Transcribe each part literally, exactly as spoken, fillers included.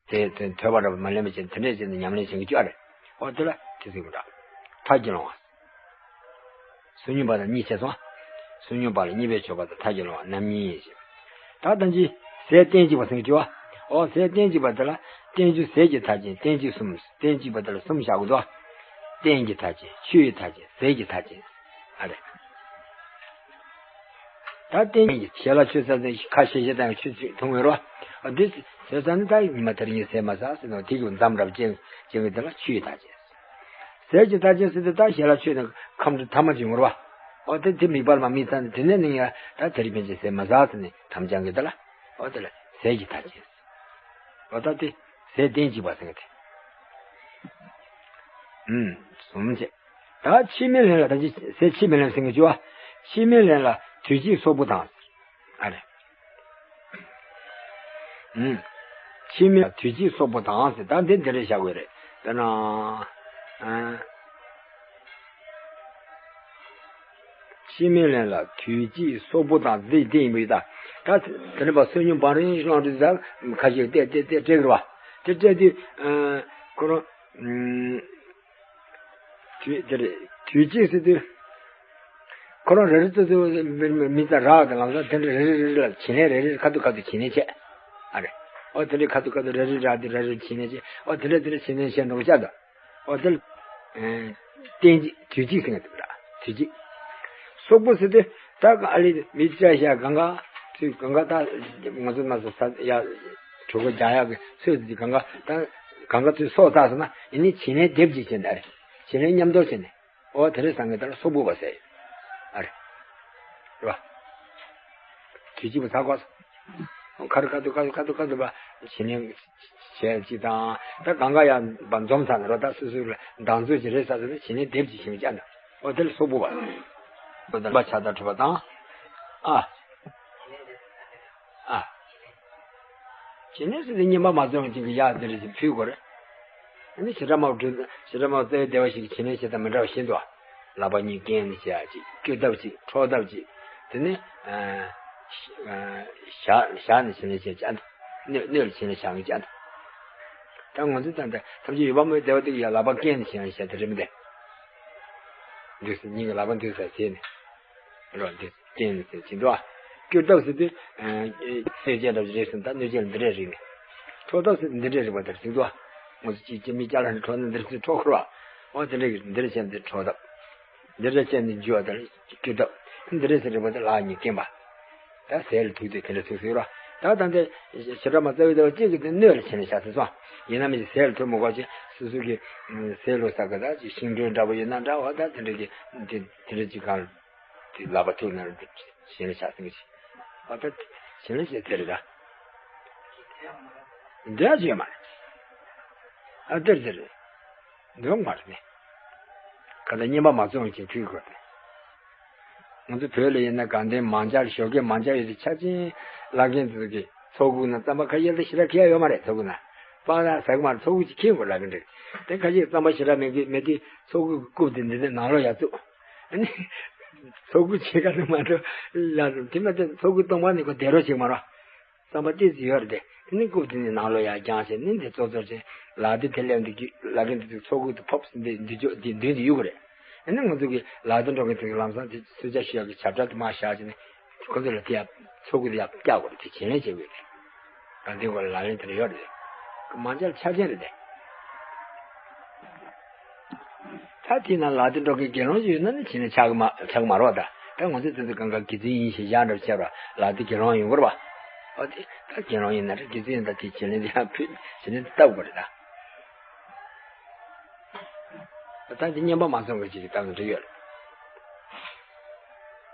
དེ་དེ་ཐོས་པ་རབ་མ་ལེན་པ་བྱས་དེ་འདྲས་བྱས་ནས་ཉམས་ལེན་བྱེད་ཀྱི་ཅོག་རེད། འོ་དེ་ལ་དེ་ཟེར་གི་འདྲ། མཐའ་གྱིས་ལོང་བ། སུན་སྨྱོན་པ་དང་གཉིས་བྱས་སོང་། སུན་སྨྱོན་པ་ལ་གཉིས་པའི་ཆོས་པ་དང་མཐའ་གྱིས་ལོང་བ་རྣམ་གཉིས་ཡིན་ཞེས། ད་ལྟ་ཅི། ཟས་རྟེན་གཅིག་པ་ཟེར་གྱི་ཅོག་འོ་ཟས་རྟེན་གཅིག་པ་དེ་ལ་རྟེན་རྒྱུ་ཟས་ཀྱི་མཐའ་ཅན་རྟེན་གཅིག་གསུམ་རྟེན་གཅིག་པ་དེ་ལ་གསུམ་བཞག་གི་འདུག་རྟེན་གྱི་མཐའ་ཅན་ཆོས་ཀྱི་མཐའ་ཅན་ཟས་ཀྱི་མཐའ་ཅན། ཨ་རེ། ད་རྟེན་གྱི་ཞལ་ལག་མཆོད་ས་དེ་ཁ་ཤས་ཤས་དང་ཆུ་ཚོད་འཐུང་བའི་རོ། འདི་ཟས་ས་ནི་ད་ཉི་མ་དེར་ཉིན་ཟས་མ་ཟ་ཟེར་ནོ་དེ་གི་འཛམ་རབ་ཅན་ཅན་གྱི་དེ་ལ་ཆུའི་མཐའ་ཅན། ཟས་ཀྱི་མཐའ་ཅན་ཟེར་དེ་ད་ཞལ་ལག་མཆོད་ནས་ཁམས་དྲུག་ཐ་མ་ཅན་ངོར་བ། འོ་དེ་དེ་མིག་པར་མ་མིག་ཚ་ནི་དེ་ནས་ནི་ཡ་ད་དེ་རིགས་པན་ཅན་ཟས་མ་ཟ་ཟེར་ནི་ཐམས་ཅད་གི་དེ་ལ། འོ་དེ་ལ་ཟས་ཀྱི་མཐའ་ཅན། འོ་ད་དེ་ཟས་རྟེན་གཅིག་པ་ཟེར་གི་དེ། ཨུམ། གསུམ་བྱས། ད་ཕྱི་མའི་ལན་ལ་ད་ཅི་ཟས་ཕྱི་མའི་ལན་ཟེར་གི་ཅོག་ཕྱི་མའི་ལན་ལ་དུས་གཅིག་སོག་པོ་དང་། ཨ་རེ། ཨུམ། ཕྱི་མའི་དུས་གཅིག་སོག་པོ་དང་ཟེར་ད་འདི་འདི་རེད་བཞག་དགོས་རེད། དཔེར་ན། ཨ། ཕྱི་མའི་ལན་ལ་དུས་གཅིག་སོག་པོ་དང་འདི་འདི་ཡིན་པ་ཡིན་ད། ད་དེ་ནས་པ་སོ་ཉུང་བང་རིང་བླངས་དུས་ད་ཁ་ཤས་ཏེ་ཏེ་ཏེ་སྤྲད་གི་རེད་བ། དེ་སྤྲད་དུས་ཁོ་རང་། དུས་དེ་རེད་དུས་གཅིག་ཟེར་དུས། ཁོ་རང་རེ་རེ་ཏོ་ཏོ་མི་ཚ་རག་དང་ལམ་སང་དེ་འདྲ་རེ་རེ་རེ་རེ་ལ་བྱིན་ལེན་རེ་རེ་ཁ་ཐུག་ཁ་ཐུག་བྱིན་ལེན་བྱས། ཨ་རེ། ཨོ་དེ་འདྲའི་ཁ་ཐུག་ཁ་ཐུག་རེ་རེ་རག་དུས་རེ་རེ་བྱིན་ལེན་བྱས་ཨོ་དེ་འདྲ་དེ་འདྲ་བྱིན་ལེན་བྱས་འགྲོ་བྱ་དང་། ཨོ་དེ་ལ། རྟེན་གཅིག་དུས་གཅིག་ཟེར་གི་འདུག་ར་དུས་གཅིག་སོག་པོ་ཟེར་དུས་ད་ཨ་ལི་མི་ཚ་ཤ་གང་ག་ཚུལ་གང་ག་ད་ང་ཚོ་ན་ས་ས་ཡ་གྲོད་ཁོག་རྒྱག་ཡག་གི་ཚོད་ཟེར་གང་ག་ད་གང་ག་ཚུལ་སོག་ཚ་ཟེར་ན་ཡིན་ནི་བྱིན་ལེན་སྡེབ་གཅིག་བྱས་ནས་ཨ་རེ་བྱིན་ལེན་མཉམ་དུ་བྱས་ནས། ཨོ་དེ་རེད་བསམ་གི་ད་ལ་སོག་པོ་བ་ཟེར། ཨ་རེ། རེད་བ། དུས་གཅིག་པ་ཚ་གོ་ཁ་རུ་ཁ་ཐུག་ཁ་ཐུག་ཁ་ཐུག་ཁ་ཐུག་པ་བྱིན་ལེན་བྱས་ཅིག་དང་ད་གང་ག་ཡང་བ་འཛོམས་ཚར་ནས་རོ་ད་སོ་སོ་ལ་འདང་ཚོད་ཅིག་རེད་ས་ཚོད་ན་བྱིན་ལེན་སྡེབ་ཅིག་བྱིན་ཅག་འདུག་ཨོ་དེ་ལ་སོག་པོ་བ། ཨོ་ད་ལ་ཆགས་སྡང་འཁྲུལ་པ་དང་། ཨ། ཨ། བྱིན་ལེན་ཟེར་དེ་བསྙེན་པ་མ་བརྩམས་ཅིག་གི་ཡག་འདི་རེད་ཅེས་ཕུལ་དགོས་རེད། ཨ་ནི་བྱེ་བྲག་སྨྲ་བོ་བྱེ་བྲག་སྨྲ་བོ་རྩ་བའི་བདེ་བར་གཤེགས་ཀྱི་བྱིན་ལེན་བྱེད་སྟངས་མི་འདྲ་བ་བཞིན་དུ། ལག་པ་གཉིས་བཀན་ནས་བྱེད་ཡག་ཅིག་སྐྱུར་ཐབས་ཅིག་འཕྲོག་ཐབས་ཅིག་དེ་ནས། ཨ། ཞག་ཞག་ནས་བྱིན་ལེན་བྱེད་ཅག་འདུག་སྣོད་སྣོད་ལ་བྱིན་ལེན་བྱ་ངེས་ཅག་འདུག་ད་ང་ཚོས་ད་ལྟ་ཐམས་ཅད་ཡོད་པ་མོའི་བདེ་བ་དེ་གི་ཡ་ལག་པ་བཀན་ནས་བྱིན་ལེན་བྱེད་དེ་རེད་མི་འདུག་འདུག་སེ་སྙིང་གི་ལག་པ་འདུག་སེ་བྱས་ནས། རོ་འདི་རྟེན་ཟེར་གྱི་འདུག་སྐྱུར་ཐབས་ཟེར་དུས། སྣོད་ཅན་འདྲ་རེད་ཟེར་ད་སྣོད་ཅན་འདི་འདྲས་རིག་ནས། འཕྲོག་ཐབས་ཟེར་འདི་འདྲས་རིག་པ་དེར་ཟེར་འདུག་ངོ་ཚོ་ཅིག་ཅིག་མི་སྐྱ་ལ་ནི་འཕྲོག་ན་འདིར་ཚུར་འཕྲོག་ཁུར་བ། འོ་དེ་འདྲས་ཀྱི་འདིར་བྱས་འདིར་འཕྲོག་ཐབས། འདིར་བྱས་འདིར་འཇུ་བ་དེར་སྐྱུར་ཐབས། འདི་འདྲས་ཟེར་རིག་པ་དེ་ལག་གཉིས་བཀན་པ། ད་ཟས་ལ་ཐུག་དུས་དེ་འདྲ་ཐུག་ཟེར་རོ། ད་ད་འདི་བྱེ་བྲག་སྨྲ་རྩ་བའི་བདེ་བ་གཅིག་གི་དེ་སྣོད་ལ་བྱིན་ལེན་བྱ་ཟེར་སོང་། ཡིན་ན་མིན་ཟས་ལ་ཐུག་མི་དགོས་ཅིག་སོ་སོ་གི་ཟས་ལོ་ཟ་གི་ད་ཅིག་ཤིང་དྲོན་འདྲ་པོ་ཡོད་ན་འདྲ་བ་ད་དེ་འདྲ་གི་དེ་དེ་འདྲ་ཅིག་གང་དེ་ལག་པ་ཐུག་ན་བྱིན་ལེན་བྱ་ཟེར་གི་ཅིག་ཨ་ད་བྱིན་ལེན་བྱེད་དེ་རེད་ད། འདི་ཡང་བྱེད་མ་རེད། ཨ་དེར་དེ་རེད། འདོན་མ་རེད་ནི། ག་ད་བསྙེན་པ་མ་བརྩམས་ཅིག་ཕུལ་དགོས་ཏེ། ང་ཚོ་བོད་ལ་ཡིན་ན་དགའ་ལྡན་མང་ཇ་ཞོགས་ཀས་མང་ཇ་ཡོད་དེ་ཆ་ཅན་བླ་རྒན་ཚོ་གི་ཚོགས་ཁུག་ན་རྩམ་པ་ཁ་ཤས་ལ་ཞེ་དྲག་ཁེལ་ཡོད་མ་རེད་ཚོགས་ཁུག་ན། སྤང་ར་ཟ་གི་མ་རེད་ཚོགས་ཁུག་ཅིག་ཁེལ་དགོས་བླ་རྒན་འདྲ། དེ་ཁ་ཤས་རྩམ་པ་ཞེ་དྲག་མེད་གི་མེད་དུས་ཚོགས་ཁུག་གི་རྐུབ་དེ་འདི་ནས་ནང་ལོགས་ཡར་བཙུགས། ཨ་ནི། ཚོགས་ཁུག་ཕྱེད་ཀ་དུ་མ་འགྲོ་ཡར་དེ་མ་ཐོན་ཚོགས་ཁུག་སྟོང་པ་ནི་ཁོ་བསྡད་རོགས་བྱེད་མ་རོགས། རྩམ་པ་ཏོག་ཙམ་ཡོད་རེད་དེ། དེ་ནི་རྐུབ་དེ་ནི་ནང་ལོགས་ཡར་བརྒྱངས་བྱས་ནི་འདི་ཙོག་ཙོག་བྱས་ལག་དེ་དེ་སླེབས་འདི་རྒྱུ་ལག་གི་འདི་ཚོགས་ཁུག་དེ་ཕོབ་འདི་འདི་ཅོག་འདི་མདུན་དུ་གཡུག་གི་རེད། ཨ་ནི་ང་ཚོ་གི་ལག་དེ་འགྲོ་གི་དེ་གི་ལམ་སང་དེ་གསོལ་ཇ་ཞུ་ཡག་གི་ཞབས་ཁྲ་དེ་མར་བཞག་བྱས་ནི་ཁོ་ཚོ་ལ་དེ་ཡར་ཚོགས་ཁུག་དེ་ཡར་བཀྱག་དགོས་རེད་དེ་བྱིན་ལེན་བྱེད་དགོས་རེད། ད་འདི་སྐོར་ལ་ལག་ལེན་དེ་འདྲ་ཡོད་རེད། མང་ཇ་ལ་ཆ་ཅན་རེད་དེ། ད་དེ་ན་ལག་དེ་འགྲོ་མཁན་དགེ་སློང་ཞིག་ཡོད་ན་ནི་བྱིན་ལེན་ཆགས་ཀྱི་མ་ཆགས་ཀྱི་མ་རེད་པ། ད་ད་ང་ཚོས་དེ་ཚོ་གང་ག་དགེ་ཚུལ་ཡིན་ཞེས་བཞག་འདྲ་བྱས་པ་ལག་དེ་དགེ་སློང་ཡོང་གི་རེད་པ། ཨོ་དེ་ད་དགེ་སློང་ཡིན་ན་རེད་དགེ་ཚུལ་ཡིན་ད་དེ་བྱིན་ལེན་དེ་ཡང་ཕུལ་བྱིན་ལེན་དེ་བཏབ་དགོས་རེད་ད། ད་དེ་བསྙེན་པ་མ་སོང་གི་ཅིག་གི་ད་ག་འདྲ་ཡོད་རེད།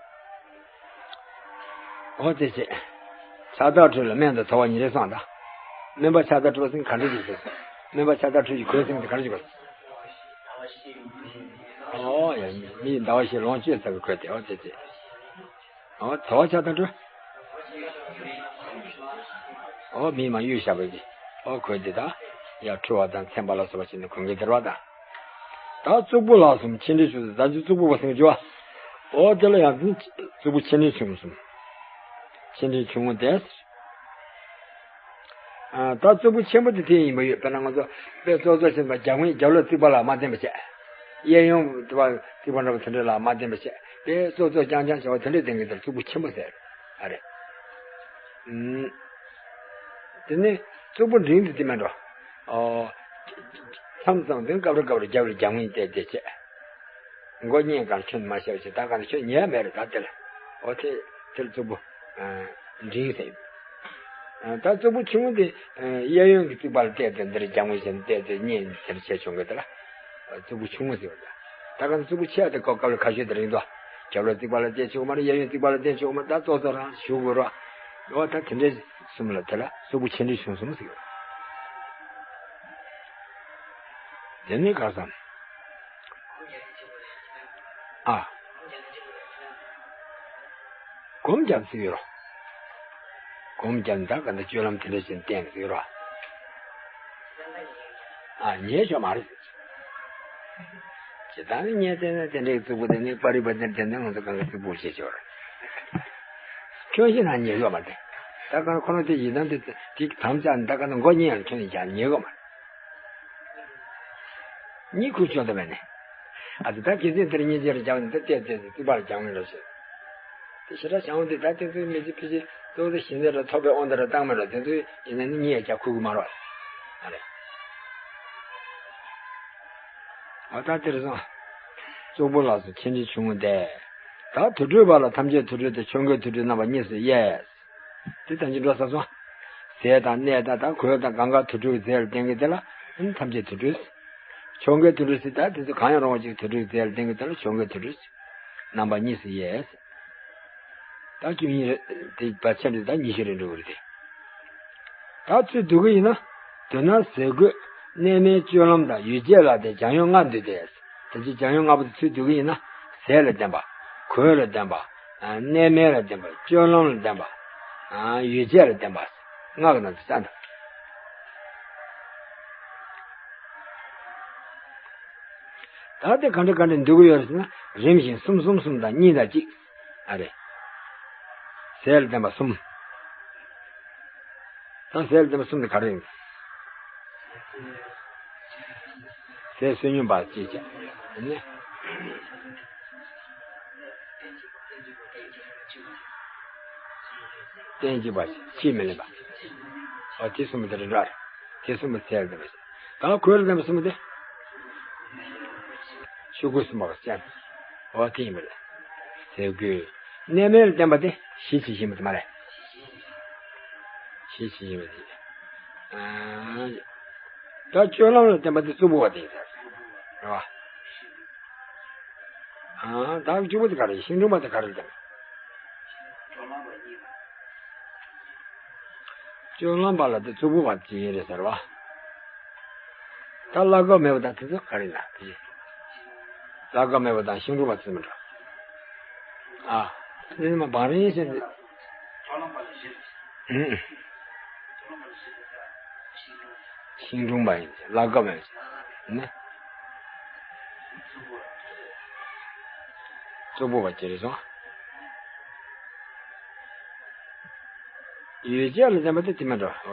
འོ་དེ་བྱས། ཕྱག་རྟགས་འཁྲུལ་ལ་སྨན་དང་དོར་བ་ཉིན་རེ་སོང་དང་། སྨན་པ་ཕྱག་རྟགས་འཁྲུལ་ཟིན་ག་འདྲ་ཞིག་དགོས། སྨན་པ་ཕྱག་རྟགས་འཁྲུལ་གྱི་གོས་ཟིན་དེ་ག་འདྲ་ཞིག་དགོས། ཨོ་ཡ། མི་ཟླ་བ་བཞི་ལོངས་སྤྱོད་ཚར་བའི་གོས་དེ་ཨོ་དེ་དེ། ཨོ་དོར་བ་ཕྱག་རྟགས་འཁྲུལ། ཨོ་མི་མ་གཡུག་བཞག་པའི་གི། ཨོ་གོས་དེ་དང་། ཡ་འཁྲུལ་བ་དང་ཚེམ་པ་ལ་སོགས་པ་བྱས་ནས་གོན་གྱི་དོར་བ་དང་། ད་གཙུག་པོ་ལ་གསུམ་ཆེ་འབྲིང་ཆུང་གསུམ་ཟླ་མཆོག་གཙུག་ཕུར་པ་ཟེར་གྱི་ཡོད། ཨོ་དེ་ལ་ཡང་གཙུག་པོ་ཆེ་འབྲིང་ཆུང་ངུ་གསུམ། ཆེ་འབྲིང་ཆུང་ངུ་དེ། ཨ། ད་གཙུག་ཕུད་ཆེན་པོ་དེ་དེ་ཡིན་པ་ཡོད། དཔེར་ན་ང་ཚོ་དཔེ་གཙོ་གཙོ་ཆེན་པོ་རྒྱབ་ངོས་རྒྱབ་ལོགས་རྩིག་པ་ལ་མ་བརྟེན་པ་བྱས། གཡས་གཡོན་རྩིག་པ་རྩིག་པ་འདྲ་པོ་དེ་འདྲ་ལ་མ་བརྟེན་པ་བྱས། དེ་གཙོ་གཙོ་རྐྱང་རྐྱང་བྱ་བ་དེ་འདྲས་ལྡན་གྱི་དེ་ལ་གཙུག་ཕུད་ཆེན་པོ་ཟེར། ཨ་རེད། ཨུམ། དེ་ནས་གཙུག་ཕུད་འབྲིང་དེ་དེ་མིན་འགྲོ། ཨོ། མཚམས་མཚམས་དེ་སྐབས་རེ་སྐབས་རེ་རྒྱབ་རེ་རྒྱབ་ངོས་བལྟས་བལྟས་བྱས། མགོ་བསྙེན་གང་ཁྱོད་མ་ཤེས་ཤེས། ད་གང་ཁྱོད་ཉལ་མེད་རེད། ད་དེ་ལ། འོ་དེ་དེ་ལ་གཙུག་ཕུད་འབྲིང་ཟེར། ད་གཙུག་ཕུད་ཆུང་ངུ་དེ་གཡས་གཡོན་གྱི་རྩིག་པ་ལ་བལྟས་ཏེ་འདིར་རྒྱབ་ངོས་བྱས་ནས་བལྟས་ཏེ་བསྙེན་དེར་བྱས་བྱུང་གི་དེ་ལ་གཙུག་ཕུད་ཆུང་ངུ་ཟེར་བ། ད་གང་གཙུག་ཕུད་ཆེ་བ་དེ་ཀོ་སྐབས་ལ་ཁ་ཤས་དེ་རིང་དུ་རྒྱབ་ལོགས་རྩིག་པ་ལ་བལྟས་ཆོག་མ་རེད། གཡས་གཡོན་རྩིག་པ་ལ་བལྟས་ཆོག་མ་རེད། ད་གཙོ་གཙོ་རང་ཞུ་དགོས་ར། འོ་ད་དེ་འདྲའི་གསུམ་ལ་དེ་ལ་གཙུག་ཕུད་ཆེ་འབྲིང་ཆུང་གསུམ་ཟེར་གི་རེད། དེ་ནས་ག་རེ་ཟེར། ཨ། སྒོམ་རྒྱབ་ཟེར་གི་རེད། སྒོམ་རྒྱབ་ད་ག་འདྲ་སྤྱོད་ལམ་དེ་འདྲ་ཞིག་བསྟན་ཟེར་གི་རེད། ཨ། ཉལ་ཆོག་མ་རེད། ཇི་ལྟར་ཉལ་བསྡད་ན་དེ་འདྲའི་གཙུག་ཕུད་དེ་ནི་པར་རིས་པ་དེ་དེ་ནི་ང་ཚོ་གང་གི་གཙུག་ཕུད་ཞེས་ཆོག་རེད། ཁྱོད་ཤི་ན་ཉལ་གི་མ་རེད། ད་ག་ཁོ་རང་དེ་ཡི་དམ་དེ་དེ་དམ་བཅའ་ད་ག་ན་མགོ་བསྙེན་ཡང་ཁྱོད་ནི་ཡང་ཉལ་གི་མ་རེད། གཉིད་ཁུག་ཆོག་ཏུ་མེད་ནས། ཨ་ཙི་ད་གལ་སྲིད་འདིར་གཉིད་ཅེར་རྒྱག་ནས་ད་བལྟས་བལྟས་ཏེ་རྩིག་པར་རྒྱག་མི་རོགས་ཞེས། དེ་ཞེ་དྲག་བྱང་བ་འདི་ད་དེ་ཚོའི་མི་ཚེ་ཕལ་ཆེར་ཏོག་ཙམ་ཞི་བདེ་ར་ཐོབ་པའི་དབང་དུ་ར་བཏང་མི་རོགས། དེ་ཚོའི་ཡིན་ན་ནི་གཉིད་ཡ་རྒྱག་ཁུག་གི་མ་རོགས། ཨ་རེད། འོ་ད་དེར་སོང་། གཙུག་ཕུད་ལ་སོགས་ཆེ་འབྲིང་ཆུང་ངུ་སྟེ། ད་དུར་ཁྲོད་པ་ལ་ཐམས་ཅད་དུར་ཁྲོད་དུ། ཆོ་གའི་དུར་ཁྲོད་རྣམ་པ་གཉིས་སུ་དབྱེ། དེ་ཐམས་ཅད་འགྲོ་ས་སོང་། ཟས་དང་གནས་དང་ད་གོས་དང་གང་ག་དུར་ཁྲོད་ཀྱི་རྫས་ལ་བརྟེན་གྱི་དེ་ལ་ཨ་ནི་ཐམས་ཅད་དུར་ཁྲོད། ཆོ་གའི་དུར་ཁྲོད་ཟེར་ད་དེ་ཚོ་གང་ཡང་རུང་བ་ཅིག་དུར་ཁྲོད་ཀྱི་རྫས་ལ་བརྟེན་གྱི་དེ་ལ་ཆོ་གའི་དུར་ཁྲོད། རྣམ་པ་གཉིས་སུ་དབྱེ། ད་བཅུ་གཉིས་རེད་དེ་བ་ཆེན་རེད། ད་ཉི་ཤུ་རེ་འགྲོ་གི་རེད་དེ། ད་ཚུར་བསྡུ་གི་ཡིན་ན། མདོར་ན་ཟས་གོས་གནས་མལ་སྤྱོད་ལམ་དང་ཡུལ་བཅས་ལ་དེ་སྦྱང་ཡུལ་ལྔ་འདུས་ཏེ། ད་ཅི་སྦྱང་ཡུལ་ལྔ་པོ་དེ་ཚུར་བསྡུ་གི་ཡིན་ན། ཟས་ལ་བརྟེན་པ། གོས་ལ་བརྟེན་པ། གནས་མལ་ལ་བརྟེན་པ། སྤྱོད་ལམ་ལ་བརྟེན་པ། ཡུལ་བཅས་ལ་བརྟེན་པ། ལྔ་གི་ནང་དུ་བསམ་དང་། ད་དེ་ག་འདྲ་ག་འདྲ་འདུས་ཀྱི་ཡོད་རེད་ཟེར་ན། རིམ་བཞིན་གསུམ་གསུམ་གསུམ་དང་གཉིས་དང་གཅིག་ཨ་རེད། ཟས་ལ་བརྟེན་པ་གསུམ། ད་ཟས་ལ་བརྟེན་པ་གསུམ་དེ་ག་རེ་ཡིན། ཟས་བསོད་སྙོམས་པ་གཅིག་བྱས་ནས། རྟེན་གཅིག་པ་ཕྱིས་མི་ལེན་པ། འོ་དེ་གསུམ་པོ་དེ་རེད་འདྲ་རེད། དེ་གསུམ་པོ་ཟས་ལ་བརྟེན་པ་ཞིག་ད་གོས་ལ་བརྟེན་པ་གསུམ་པོ་དེ། ཆོས་གོས་གསུམ་པ་བ་ཅན། འོ་དེ་ཡིན་པ་རེད། ཟས་གོས། གནས་མལ་ལ་བརྟེན་པ་དེ་གཞི་ཇི་བཞིན་པ་དེ་མ་རེད། གཞི་ཇི་བཞིན་པ་དེ། ཨ། ད་སྤྱོད་ལམ་ལ་བརྟེན་པ་དེ་གཙུག་ཕུད་པ་དེ་ཡིན་ས་རེད་བ། ཨ། ད་གཅིག་པོ་དེ་ག་རེ་ཤིང་དྲུང་པ་དེ་ག་རེ་ལ་བརྟེན། སྤྱོད་ལམ་པ་ལ་དེ་གཙུག་ཕུད་པ་ཅི་ཡིན་རེད་ཟེར་བ། ད་བླ་གབ་མེད་པ་དང་དེ་ཚོ་ག་རེ་ན་དེ། བླ་གབ་མེད་པ་དང་ཤིང་དྲུང་པ་ཚོ་མི་འདྲ། ཨ། དེ་ནི་མ་བང་རིམ་ཞིག་འདི། ཤིང་དྲུང་པ་ཡིན་ཅེ་བླ་གབ་ཡིན་ཅེ་ནི། གཙུག་ཕུད་པ་ཅི་རེད་སོང་། ཡུལ་བཅས་ལ་བརྟེན་པ་དེ་དེ་མིན་འགྲོ། འོ།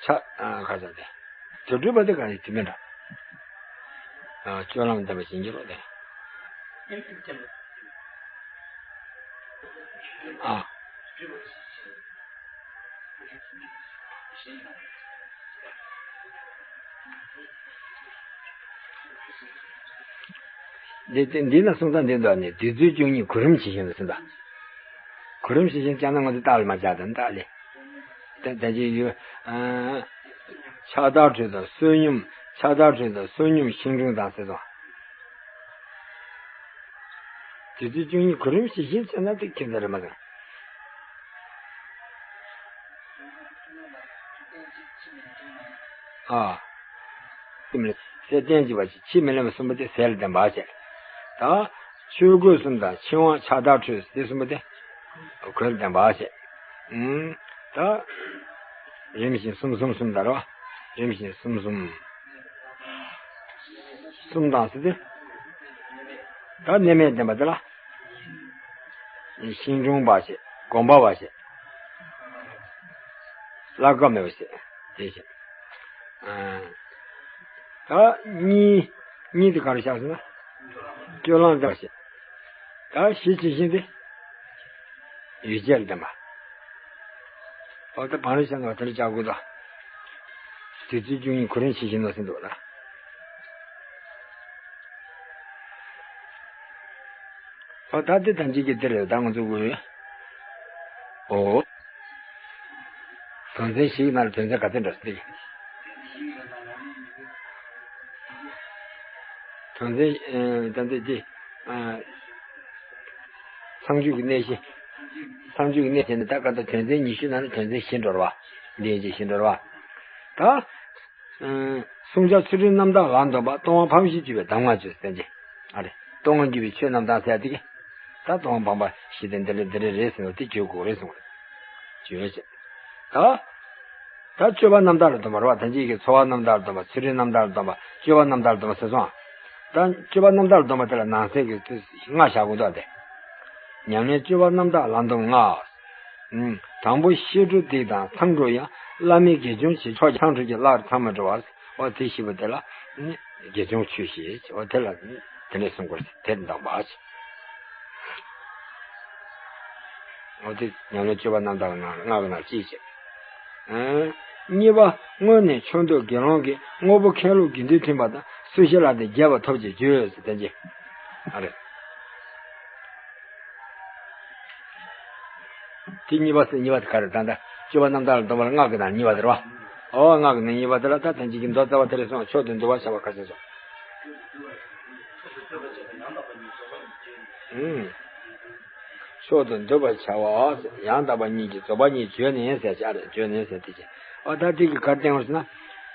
ཆ། ཨ། ཁ་ཚ་དེ། དུར་ཁྲོད་པ་དེ་གང་ཡིན་དེ་མིན་འགྲོ། ཨ། སྤྱོད་ལམ་བརྟེན་པ་ཞིག་འགྱུར་རོ་དེ། ཨ། འདི་འདི་འདི་ན་གསུང་སྟངས་འདི་འདུག་ནས་བདུད་རྩི་བཅུ་གཉིས་གོ་རིམ་ཇི་བཞིན་དུ་ཟིན་པ། གོ་རིམ་ཇི་བཞིན་བྱས་ན་ང་ཚོ་རྟགས་ལ་མ་བྱ་དང་རྟགས་ལས། ད་ད་ཅི་ཡོད། ཨ། ཕྱག་དར་ཁྲོད་དང་བསོད་སྙོམས། ཕྱག་དར་ཁྲོད་དང་བསོད་སྙོམས་ཤིང་དྲུང་དང་ཟེར་སོང་། བདུད་རྩི་བཅུ་གཉིས་གོ་རིམ་ཇི་བཞིན་བྱས་ན་དེ་ཁྱད་མཚར་རེད་མ་གཏོགས། ཨ། ཟས་རྟེན་གཅིག་པ་ཕྱིས་མི་ལེན་པ་གསུམ་པོ་དེ་ཟས་ལ་བརྟེན་པ་བྱས། ད་ཆོས་གོས་གསུམ་དང་འཆིང་བ་ཕྱག་དར་ཁྲོད་དེ་གསུམ་པོ་དེ་གོས་ལ་བརྟེན་པ་བྱས། ཨུམ། ད་རིམ་བཞིན་གསུམ་གསུམ་གསུམ་དར་བ། རིམ་བཞིན་གསུམ་གསུམ། གསུམ་དང་ཟེར་ཏེ། ད་གནས་མལ་བསྟན་པ་དེ་ལ། ཤིང་དྲུང་པ་བྱས། སྒོམ་པ་བ་བྱས། བླ་གབ་མེད་པ་བྱས། དེ་བཞིན། ཨ། ད་གཉིས། གཉིས་དེ་ག་རེ་བཞག་ཟེར་ན། སྤྱོད་ལམ་དང་བཞིན། ད་བཞི་ཇི་བཞིན་དེ། ཡུལ་ཅན་ལྡན་པ། འོ་ད་བང་རིམ་བཞག་ན་དེ་འདྲ་བྱ་དགོས་དོ། དུས་ཚོད་བཅུ་གཉིས་གོ་རིམ་ཇི་བཞིན་ནོ་ཟེར་འདུག་ལ། ཨོ་ད་དེ་ཐམས་ཅད་ཀྱི་དེ་རེད། ད་ང་ཚོ་དགོས། ཨོ། དོན་ཚན་བཞི་ཡི་ནང་ལ་དོན་ཚན་ག་ཚོད་འདྲ་ཟེར། དོན་ཚན་ཨ་ད་ལྟ་དེ་ཨ་མཚམས་སྦྱོར་གྱི་གནས་གཞི། མཚམས་སྦྱོར་གྱི་གནས་གཞི་ནི་ད་ག་ད་དོན་ཚན་ཉི་ཤུ་ནང་ནས་དོན་ཚན་བཞི་འགྲོ་བ། འདི་ཡིན་གྱི་བཞི་འགྲོ་བ། ད། ཨ་བསྲུང་བྱ་ཚུལ་ཁྲིམས་རྣམ་དག་ལ་འདོམས་པ། གཏོང་བ་ཕམ་ཞིང་བཅུ་པའི་གདམས་ངག་བཅུ་ཟེར་གྱི། ཨ་རེ། གཏོང་བ་བཅུ་པའི་ཆོས་རྣམ་དག་ཟེར་ཡ་དེ་གི། ད་གཏོང་བ་ཕམ་པ་ཞི་བདེ་འདི་རེ་འདི་རེ་རེད་ཟེར་ནས་དེ་བརྗོད་དགོས་རེད་གསུངས། བརྗོད་བྱེད། ད། ད་སྤྱོད་པ་རྣམ་དག་ལ་འདོམས་པ་རེད་བ། ད་ཅིག་གི་འཚོ་བ་རྣམ་དག་ལ་འདོམས་པ། ཚུལ་ཁྲིམས་རྣམ་དག་ལ་འདོམས་པ། སྤྱོད་པ་རྣམ་དག་ལ་འདོམས་པ་ཟེར་སོང་ཨ། ད་སྤྱོད་པ་རྣམ་དག་ལ་འདོམས་པ་དེ་ལ་ནང་གསེས་ཀྱི་ལྔ་བཞག་དགོས་འདུག་ཨ་དེ། ཉམས་ལེན་སྤྱོད་པ་རྣམ་དག་ལ་འདོམས་ལྔ། ཨུམ། དང་པོ་བཤད་སྒྲུབ་སྡིག་དང་མཚང་འགྲོ་ཡང་། བླ་མེད་དགེ་སྦྱོར་ཆེ་མཆོག་ཀྱང་། མཚང་འགྲོ་གྱི་བླ་རུ་མཚམས་མི་འགྲོ་བར། འོ་དེ་བཞི་པོ་དེ་ལ། ཨུམ། དགེ་སྦྱོར་ཆོས་བཞི། འོ་དེ་ལ། ཨུམ། དེ་ནས་གསུང་དགོས་དེ་འདོམས་པ། འོ་དེ་ཉམས་ལེན་སྤྱོད་པ་རྣམ་དག་ལྔ་ལྔ་གི་ནང་གཅིག་བྱས། ཨུམ། གཉིས་པ་སྔོན་ནས་ཕྱོགས་མདོག་དགེ་སློང་གིས། དངོས་པོ་མཁན་སློབ་དགེ་འདུན་མཐུན་པ་དང་། སུ་ཞིག་ལ་དེ་རྒྱས་པར་ཐོབ་ཅེས་བརྗོད་ཟེར་དེ་ཅི། ཨ་རེ། དེ་གཉིས་པ་ཟེར་གཉིས་པ་དེ་ག་རེ། ད་ལྟ་སྤྱོད་པ་རྣམ་དག་ལ་འདོམས་པ་ལ་ལྔ་གི་ནང་གཉིས་པ་དེ་རེད་བ། ཨོ་ལྔ་གི་ནང་གཉིས་པ་དེ་ལ་ད་ཐམས་ཅད་ཀྱི་མདོ་རྩ་བ་དེ་རེད་སོང་། མཆོག་ཏུ་འདུལ་བར་བྱ་བ་ག་ཟེར་སོང་། ཨུམ། མཆོག་ཏུ་འདུལ་བར་བྱ་བ་ཡང་དག་པ་ཉིད་ཀྱི་རྫོགས་པ་ཉིད་བརྗོད་ནས་ཟེར་བྱ་རེད། བརྗོད་ནས་ཟེར་དེ་ཅི། ཨོ་ད་དེ་གི་ག་རེ་བསྟན་པ་ཟེར་ན།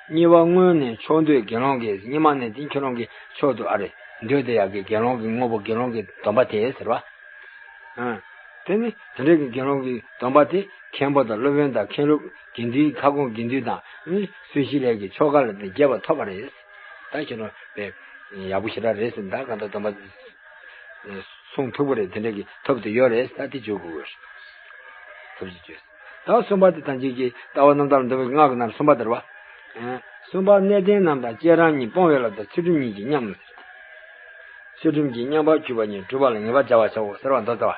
གཉིས་པ་སྔོན་ནས་ཕྱོགས་མདོག་དགེ་སློང་གིས། སྔོན་མ་ནས་དེ་ཁྱོད་རང་གི་མཆོག་ཏུ་ཨ་རེ། འདོད་དེ་ཡག་གི་དགེ་སློང་གི་དངོས་པོ་དགེ་སློང་གི་སྡོམ་པ་དེ་ཟེར་བ། ཨ། དེ་ནི་དེ་འདྲ་གི་དགེ་སློང་གི་སྡོམ་པ་དེ་མཁན་པོ་དང་སློབ་དཔོན་དང་མཁན་སློབ་དགེ་འདུན་ཁ་སྐོང་དགེ་འདུན་དང་ནི་སུ་ཞིག་ལས་ཀྱི་ཆོ་ག་ལ་དེ་རྒྱས་པ་ཐོབ་པ་རེད། ད་ཁྱེད་རང་དཔེ་ཡག་པོ་ཞེ་དྲག་རེད་ཟེར། ད་གང་ལྟར་སྡོམ་པ་སྲུང་ཐུབ་པ་རེད། དེ་འདྲ་གི་ཐོབ་དུ་ཡོད་རེད། ད་དེ་བརྗོད་དགོས་རེད། ཐོབ་ཀྱི་བརྗོད། ད་གསུམ་པ་དེ་ཐམས་ཅད་ཀྱི་ལྟ་བ་རྣམ་དག་ལ་འདོམས་པའི་ལྔ་གི་ནང་གསུམ་པ་དེ་རེད་བ། གསུམ་པ་གནས་བརྟན་རྣམས་དང་། སྤྱན་དྲངས་གཉིས་སྤོང་བའི་བསླབ་དང་། ཚུལ་ཁྲིམས་གཉིས་ཀྱི་ཉམས། ཚུལ་ཁྲིམས་ཀྱི་མཉམ་པར་གྱུར་པ་ཉིད་སྒྲུབ་པ་ལ་ངེས་པར་བྱ་བར་བྱའོ་ཟེར་བ་མདོ་རྩ་བ།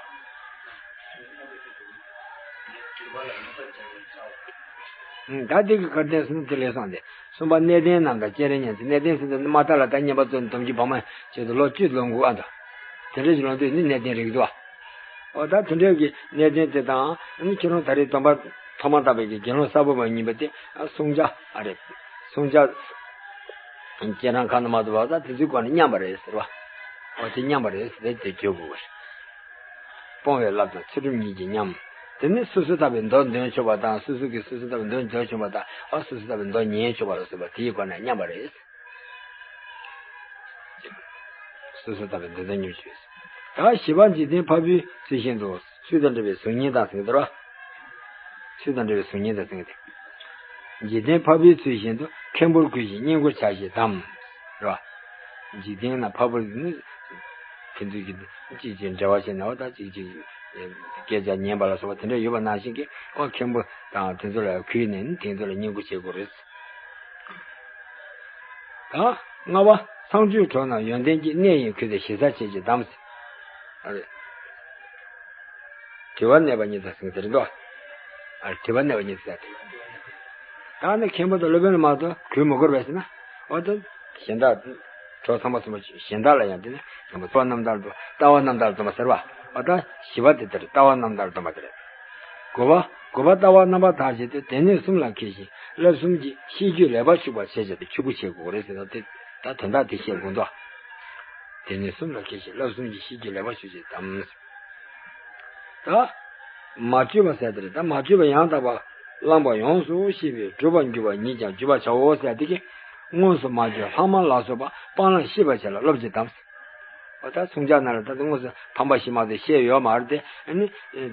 ཨུམ། ད་འདི་གི་ག་རེ་བསྟན་སོང་དེ་ལས་སོང་སྟེ། གསུམ་པ་གནས་བརྟན་རྣམས་དང་། སྤྱན་དྲངས་གཉིས་ཟེར། གནས་བརྟན་ཟེར་དུས་མ་མཐའ་ལ་ད་བསྙེན་པ་ཚོ་སྡོམ་རྒྱུན་བག་མ་བྱས་ཏེ་ལོ་བཅུ་ལོན་དགོས་ཨ་འདུག་དེ་འདྲ་ཞིག་ལོན་དུས་ནི་གནས་བརྟན་རིགས་འདུག་ཨ། འོ་ད་དེ་འདྲའི་གི་གནས་བརྟན་དེ་དང་ནི་ཁྱེད་རང་ད་རེས་སྡོམ་པ་ཐོག་མར་བཏབ་པའི་གི་དགེ་སློང་གསར་བུ་མ་ཡིན་པ་དེ། ཨ་བསྲུང་བྱ་ཨ་རེད། བསྲུང་བྱ། སྤྱན་དྲངས་ཁ་ན་མ་ཐོ་བ་ད་དེ་ཚོའི་སྒོ་ནས་མཉམ་པ་རེད་ཟེར་བ། འོ་དེ་མཉམ་པ་རེད་ཟེར་དེ་བརྗོད་དགོས་པ་རེད། སྤོང་བའི་བསླབ་དང་ཚུལ་ཁྲིམས་གཉིས་ཀྱི་ཉམས། དེ་ནི་སོ་སོས་བཏབ་པའི་མདོ་འདོན་ཆོག་པ་དང་། སོ་སོ་གིས་སོ་སོས་བཏབ་པའི་མདོ་འདོན་ཆོག་པ་དང་། ཨ་སོ་སོས་བཏབ་པའི་མདོ་ཉན་ཆོག་པ་ལ་སོགས་པ་དེའི་སྒོ་ནས་མཉམ་པ་རེད། སོ་སོས་བཏབ་པའི་མདོ་འདོན་ཉམས་ཆོག་ད་བཞི་པ་འཇིག་རྟེན་འཕགས་བུའི་ཚུལ་བཞིན་དུ། ཚུལ་དང་འདྲ་བའི་གཟུགས་བརྙན་དང་ཟེར་གྱི་འདུག་ར། ཚུལ་དང་འདྲ་བའི་གཟུགས་བརྙན་དང་ཟེར་གྱི་འདུག་འཇིག་རྟེན་འཕགས་པའི་ཚུལ་བཞིན་དུ། མཁན་པོར་གུས་ཤིང་བསྙེན་བཀུར་བྱ་ཞིང་དམ། རེད་བ། འཇིག་རྟེན་ན་འཕགས་པོ་ནི། ཕན་ཚུན་གྱི་གཅིག་གཅིག་འབྲེལ་བ་བྱས་ནས་འོ་ད་གཅིག་གཅིག་སྐད་ཆ་ཉན་པ་ལ་སོགས་པ་དེ་འདྲ་ཡོད་པ་ནང་བཞིན་གྱི་འོ་མཁན་པོ་དང་དེ་ཚོ་ལ་གུས་ནས་ནི་དེ་ཚོ་ལ་བསྙེན་བཀུར་བྱེད་དགོས་རེད། ད་ལྔ་པ་མཚམས་སྦྱོར་གྲོགས་རྣམས་ཡོན་ཏན་གྱིས། གནས་ཡིན་གུས་ཏེ་ཞེ་ས་བྱེད་ཅིང་དམ། ཨ་རེ། དྲི་བར་གནས་པ་ཉིད་དུ་ཟེར་གྱི་རེད་དོ། ཨ་རེ་དྲི་བར་གནས་པ་ཉིད་དུ་ཟེར་ཏེ། ད་ནི་མཁན་པོ་དང་སློབ་དཔོན་ལ་མ་གཏོགས་གུས་མི་དགོས་པས་ཟེར་ན། འོ་ད་གཞན་དག་གྲོགས་ཚང་མ་ཚང་མ་གཞན་དག་ལ་ཡང་དེ་ནི་ལྟ་བ་རྣམ་དག་ཏུ་ལྟ་བ་རྣམ་དག་ཏུ་མ་ཟེར་བ། འོ་ད་བཞི་པ་དེ་ལྟར་ལྟ་བ་རྣམ་དག་ཏུ་མ་དེ་རེད། དགུ་པ། དགུ་པ་ལྟ་བ་རྣམ་པར་དག་བྱེད་དུ། སྡེ་སྣོད་གསུམ་ལ་མཁས་ཤིང་བསླབ་གསུམ་གྱི་ཤེས་རྒྱུད་ལེགས་པར་ཕྱུག་པར་བྱེད་ཅེས་ཏེ་ཕྱུག་པོ་བྱེད་དགོས་རེད་ཟེར་ན་དེ་ད་དོན་དག་དེ་བཤད་དགོས་འདུག་སྡེ་སྣོད་གསུམ་ལ་མཁས་ཤིང་བསླབ་གསུམ་གྱི་ཤེས་རྒྱུད་ལེགས་པར་ཕྱུག་ཅེས་དམ། ད་མ་བཅོས་པ་ཟེར་དེ་རེད། ད་མ་བཅོས་པ་ཡང་དག་པར་བླངས་པ་ཡོངས་སུ་ཤེས་པའི་གྲུབ་པར་འགྱུར་བ་ཉིད་ཀྱང་བརྗོད་པར་བྱའོ་ཟེར་དེ་གི་དངོས་སུ་མ་བཅོས་ལྷག་མ་ལ་སོགས་པ་སྤང་བླང་ཤེས་པར་བྱས་ལ་སློབ་ཅིང་དམ། འོ་ད་བསྲུང་བྱ་ན་ལ་ད་དངོས་སུ་ཕམ་པ་ཞིག་མ་གཏོགས་བཤད་ཡོད་མ་རེད་དེ། ཨ་ནི་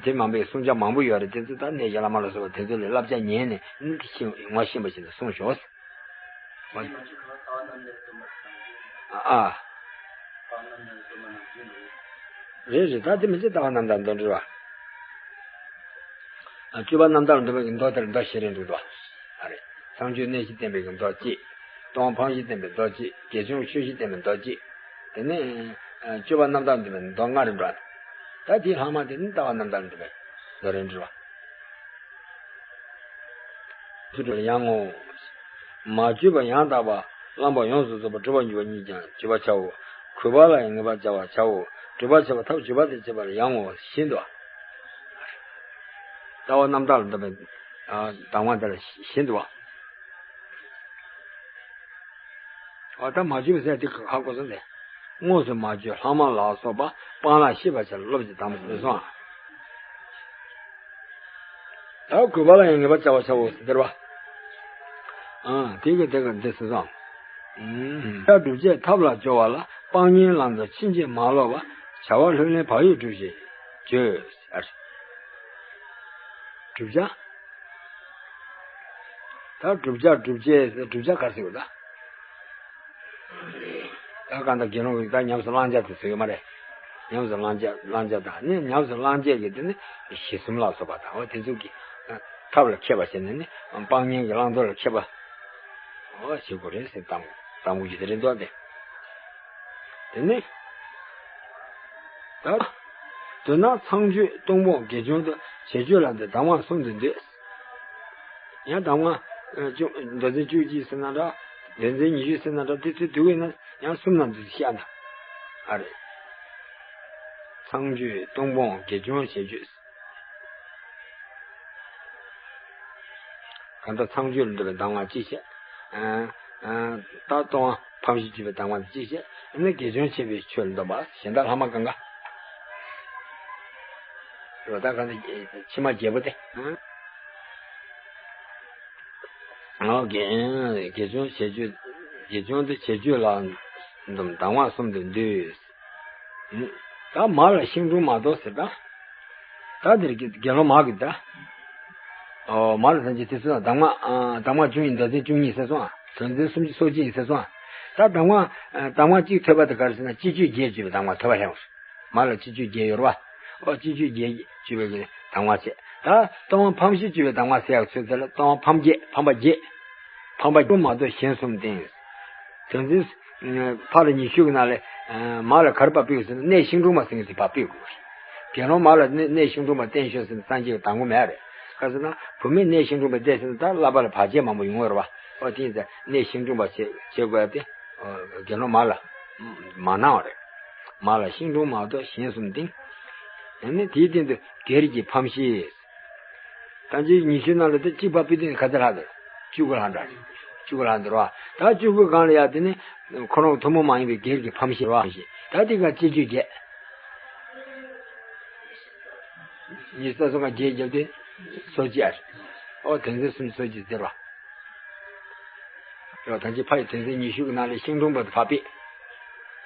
དེ་མ་འབད་བསྲུང་བྱ་མང་པོ་ཡོད་རེད། དེ་ཚོ་ད་གནས་བྱ་བླ་མ་ལ་སོགས་པ་དེ་ཚོ་ལས་བསླབ་བྱ་ཉན་ནས་ཨ་ནི་དེ་ཤེས་ངོ་ཤེས་པ་ཞིག་ལ་བསྲུང་ཤོག་ཨ་ཨ། རེད་རེད། ད་དེ་མི་ཚེ་ལྟ་བ་རྣམ་དག་འདོན་འགྲོ་བ། ཨ་སྤྱོད་པ་རྣམ་དག་འདོན་པའི་མདོ་དེར་མདོ་ཤེས་རེ་འགྲོ་འགྲོ་བ། ཨ་རེད། ཚངས་སྤྱོད་གནས་བཞི་བསྟན་པའི་མདོ་གཅིག་སྟོང་ཕམ་བཞི་བསྟན་པའི་མདོ་གཅིག་དགེ་སྦྱོང་ཆོས་བཞི་བསྟན་པའི་མདོ་གཅིག་དེ་ནས་ཨ་སྤྱོད་པ་རྣམ་དག་བསྟན་པའི་མདོ་ལྔ་རེ་འགྲོ། ད་དེའི་ལྷག་མ་དེ་ནི་ལྟ་བ་རྣམ་དག་བསྟན་པའི་མདོ་རེ་འགྲོ། ཚུལ་ཁྲིམས་ཡང་ངོ་། མ་བཅོས་པ་ཡང་དག་པ། བླང་དོར་ཡོངས་སུ་རྫོགས་པ་སྒྲུབ་པར་འགྱུར་བ་གཉིས་ཀྱང་བརྗོད་པར་བྱའོ། གུས་པ་ལ་ཡང་ངེས་པར་བྱ་བར་བྱའོ། སྒྲུབ་པར་བྱ་བ་ཐབས་བརྗོད་པ་དང་བཅས་པ་ལ་ཡང་ངོ་བཞིན་དུ། ལྟ་བ་རྣམ་དག་ལ་འདོད་པའི་གདམས་ངག་དེ་ལ་བཞིན་དུ། ཨ་ད་མ་བཅོས་པ་ཟེར་དེ་ཁ་ཁ་སྐོར་སོང་སྟེ། དངོས་སུ་མ་བཅོས་ལྷག་མ་ལ་སོགས་པ་སྤང་བླང་ཤེས་པར་བྱ་སློབ་ཀྱི་དམ་ཟེར་སོང་ཨ། ད་གུས་པ་ལ་ཡང་ངེས་པར་བྱ་བར་བྱའོ་ཟེར་བ། ཨ་དེ་གི་དེ་གི་འདི་ཟེར་སོང་། ཨུམ། བསྒྲུབ་བྱའི་ཐབས་ལ་སྦྱོར་བ་ལ་སྤང་གཉེན་བླང་དོར་ཕྱིན་ཅི་མ་ལོག་པ། བྱ་བ་ལྷུར་ལེན་བག་ཡོད་བསྒྲུབ་ཞེས་བརྗོད། བསྒྲུབ་བྱ། ད་བསྒྲུབ་བྱ་བསྒྲུབ་བྱའི་བསྒྲུབ་བྱ་ག་རེ་ཟེར་དགོས་ད། ད་གང་ལྟར་དགེ་སློང་གིས་ད་ཉམས་སུ་བླང་བྱ་དེ་ཟེར་གྱི་མ་རེད། ཉམས་སུ་བླང་བྱ་བླང་བྱ་དང་ནི་ཉམས་སུ་བླང་བྱ་གི་དེ་ནི་གཞི་གསུམ་ལ་སོགས་པ་དང་འོ་དེ་ཚོ་གི་ཐབས་ལ་མཁས་པ་བྱས་ནས་ནི་སྤང་གཉེན་གྱི་བླང་དོར་ལ་མཁས་པ་འོ་བྱེད་དགོས་རེད་ཟེར་གཏམ་གཏམ་གྱི་དེ་རེད་འདུག་སྟེ། དེ་ནི། ད། མདོར་ན་ཚངས་སྤྱོད་སྟོང་སྤོང་དགེ་སྦྱོང་དང་བྱེད་སྤྱོད་ལ་འདི་གདམས་ངག་གསུམ་དུ་འདོད། ཡང་གདམས་ངག་བཅུ་མདོ་འཛིན་བཅུ་གཅིག་ཟེར་ན་འདྲ། བདེན་འཛིན་ཉི་ཤུ་ཟེར་ན་འདྲ་དེ་ཚོའི་དུས་ཡིན་ན་ཡང་གསུམ་ནང་དུ་བཤད་ན། ཨ་རེད། ཚངས་སྤྱོད་སྟོང་སྤོང་དགེ་སྦྱོང་བྱེད་སྤྱོད། གང་ལྟར་ཚངས་སྤྱོད་ལ་འདོད་པའི་གདམས་ངག་གཅིག་བཤད། ཨ་ཨ་ད་ལྟོ་ཕམ་བཞི་སྤྱོད་པའི་གདམས་ངག་གཅིག་བཤད། ཨ་ནི་དགེ་སྦྱོང་བྱེད་པའི་ཆོས་ལ་འདོད་པ་གཞན་དག་ལྷག་མ་གང་ག་རེད་པ། ད་གང་ལྟར་ཕྱི་མ་བརྒྱད་པོ་དེ། ཨ་དགེ་དགེ་སྦྱོང་བྱེད་སྤྱོད་དགེ་སྦྱོང་དེ་བྱེད་སྤྱོད་ལ་འདོད་གདམས་ངག་གསུམ་དུ་འདུས། ད་མ་ལ་ཤིང་དྲུང་མ་གཏོགས་ཟེར་ད། ད་འདིར་དགེ་དགེ་སློང་མ་གིས་ད། ཨོ་མ་ལ་ཐམས་ཅད་དེ་ཚོ་གདམས་ངག་གདམས་ངག་བཅུ་གཉིས་མདོ་འཛིན་བཅུ་གཉིས་ཟེར་སོང་། དོན་ཚན་སུམ་ཅུ་སོ་གཅིག་ཡིན་ཟེར་སོང་། ད་གདམས་ངག་གདམས་ངག་གཅིག་ཐོས་པ་དེ་ག་རེ་ཟེར་ན་སྤྱི་སྤྱོད་བརྒྱད་སྤྱོད་པའི་གདམས་ངག་ཐོས་པ་ལྷན་ངོ་། མ་ལ་སྤྱི་སྤྱོད་བརྒྱད་ཡོད་རེད་པ། ཨོ་སྤྱི་སྤྱོད་བརྒྱད་སྤྱོད་པའི་གདམས་ངག་བྱས། ད་ལྟོ་ཕམ་བཞི་སྤྱོད་པའི་གདམས་ངག་ཟེར་ཡག་ཚོད་ཚད་ལ་ལྟོ་ཕམ་བརྒྱད་ཕམ་པ་བརྒྱད། ཕམ་པ་བཅུ་མ་གཏོགས་གཞན་གསུམ་བསྟན། དོན་ཚན་ཕར་ལ་ཉི་ཤུ་གི་ནང་ལས་མ་ལ་ག་རེ་ཕར་ཕུད་ཟེར་ན་གནས་ཤིང་དྲུང་མ་ཟེར་མཁན་དེ་ཕར་ཕུད་དགོས། དགེ་སློང་མ་ལ་གནས་གནས་ཤིང་དྲུང་མ་བསྟན་ཤོག་ཟེར་ན་སངས་རྒྱས་ཀྱིས་གདམས་ངག་མེད་རེད། ག་ཟེར་ན་བུད་མེད་གནས་ཤིང་དྲུང་མ་བསྟན་ཟེར་ན་ད་བསླབ་པ་ལ་བར་ཆད་མང་པོ་ཡོང་གི་རེད་པ། ཨོ་དེ་ཡིན་ཙང་གནས་ཤིང་དྲུང་མ་བྱེད་བྱེད་དགོས་ཡ་དེ་དགེ་སློང་མ་ལ་མ་གནང་བ་རེད། མ་ལ་ཤིང་དྲུང་མ་གཏོགས་གཞན་གསུམ་བསྟན། ཡང་ན་དེའི་སྟེང་དུ་སྒེར་གྱི་ཕམ་བཞི། ད་ཅི་ཉི་ཤུ་ནང་ལ་ད་གཅིག་ཕར་ཕུད་དུས་ག་ཚོད་ལྷག་འདུག་བཅུ་དགུ་ལྷག་འདྲ། བཅུ་དགུ་ལྷག་འདུག་ར། ད་བཅུ་དགུ་སྒང་ལ་ཡ་དེ་ནི་ཁོ་རང་ཐུན་མོང་མ་ཡིན་པའི་སྒེར་གྱི་ཕམ་བཞི་ར། ད་དེ་ག་སྤྱི་སྤྱོད་བརྒྱད། ཉི་ཤུ་རྩ་གསུམ་ག་བརྒྱད་བརྒྱབ་དུས་སོ་གཅིག་ཨ་རེད། ཨོ་དོན་ཚན་སུམ་ཅུ་སོ་གཅིག་ཟེར་བ། རེད་བ། ད་ཅི་ཕ་ཡི་དོན་ཚན་ཉི་ཤུ་གི་ནང་ལས་ཤིང་དྲུང་པ་དེ་ཕར་ཕུད།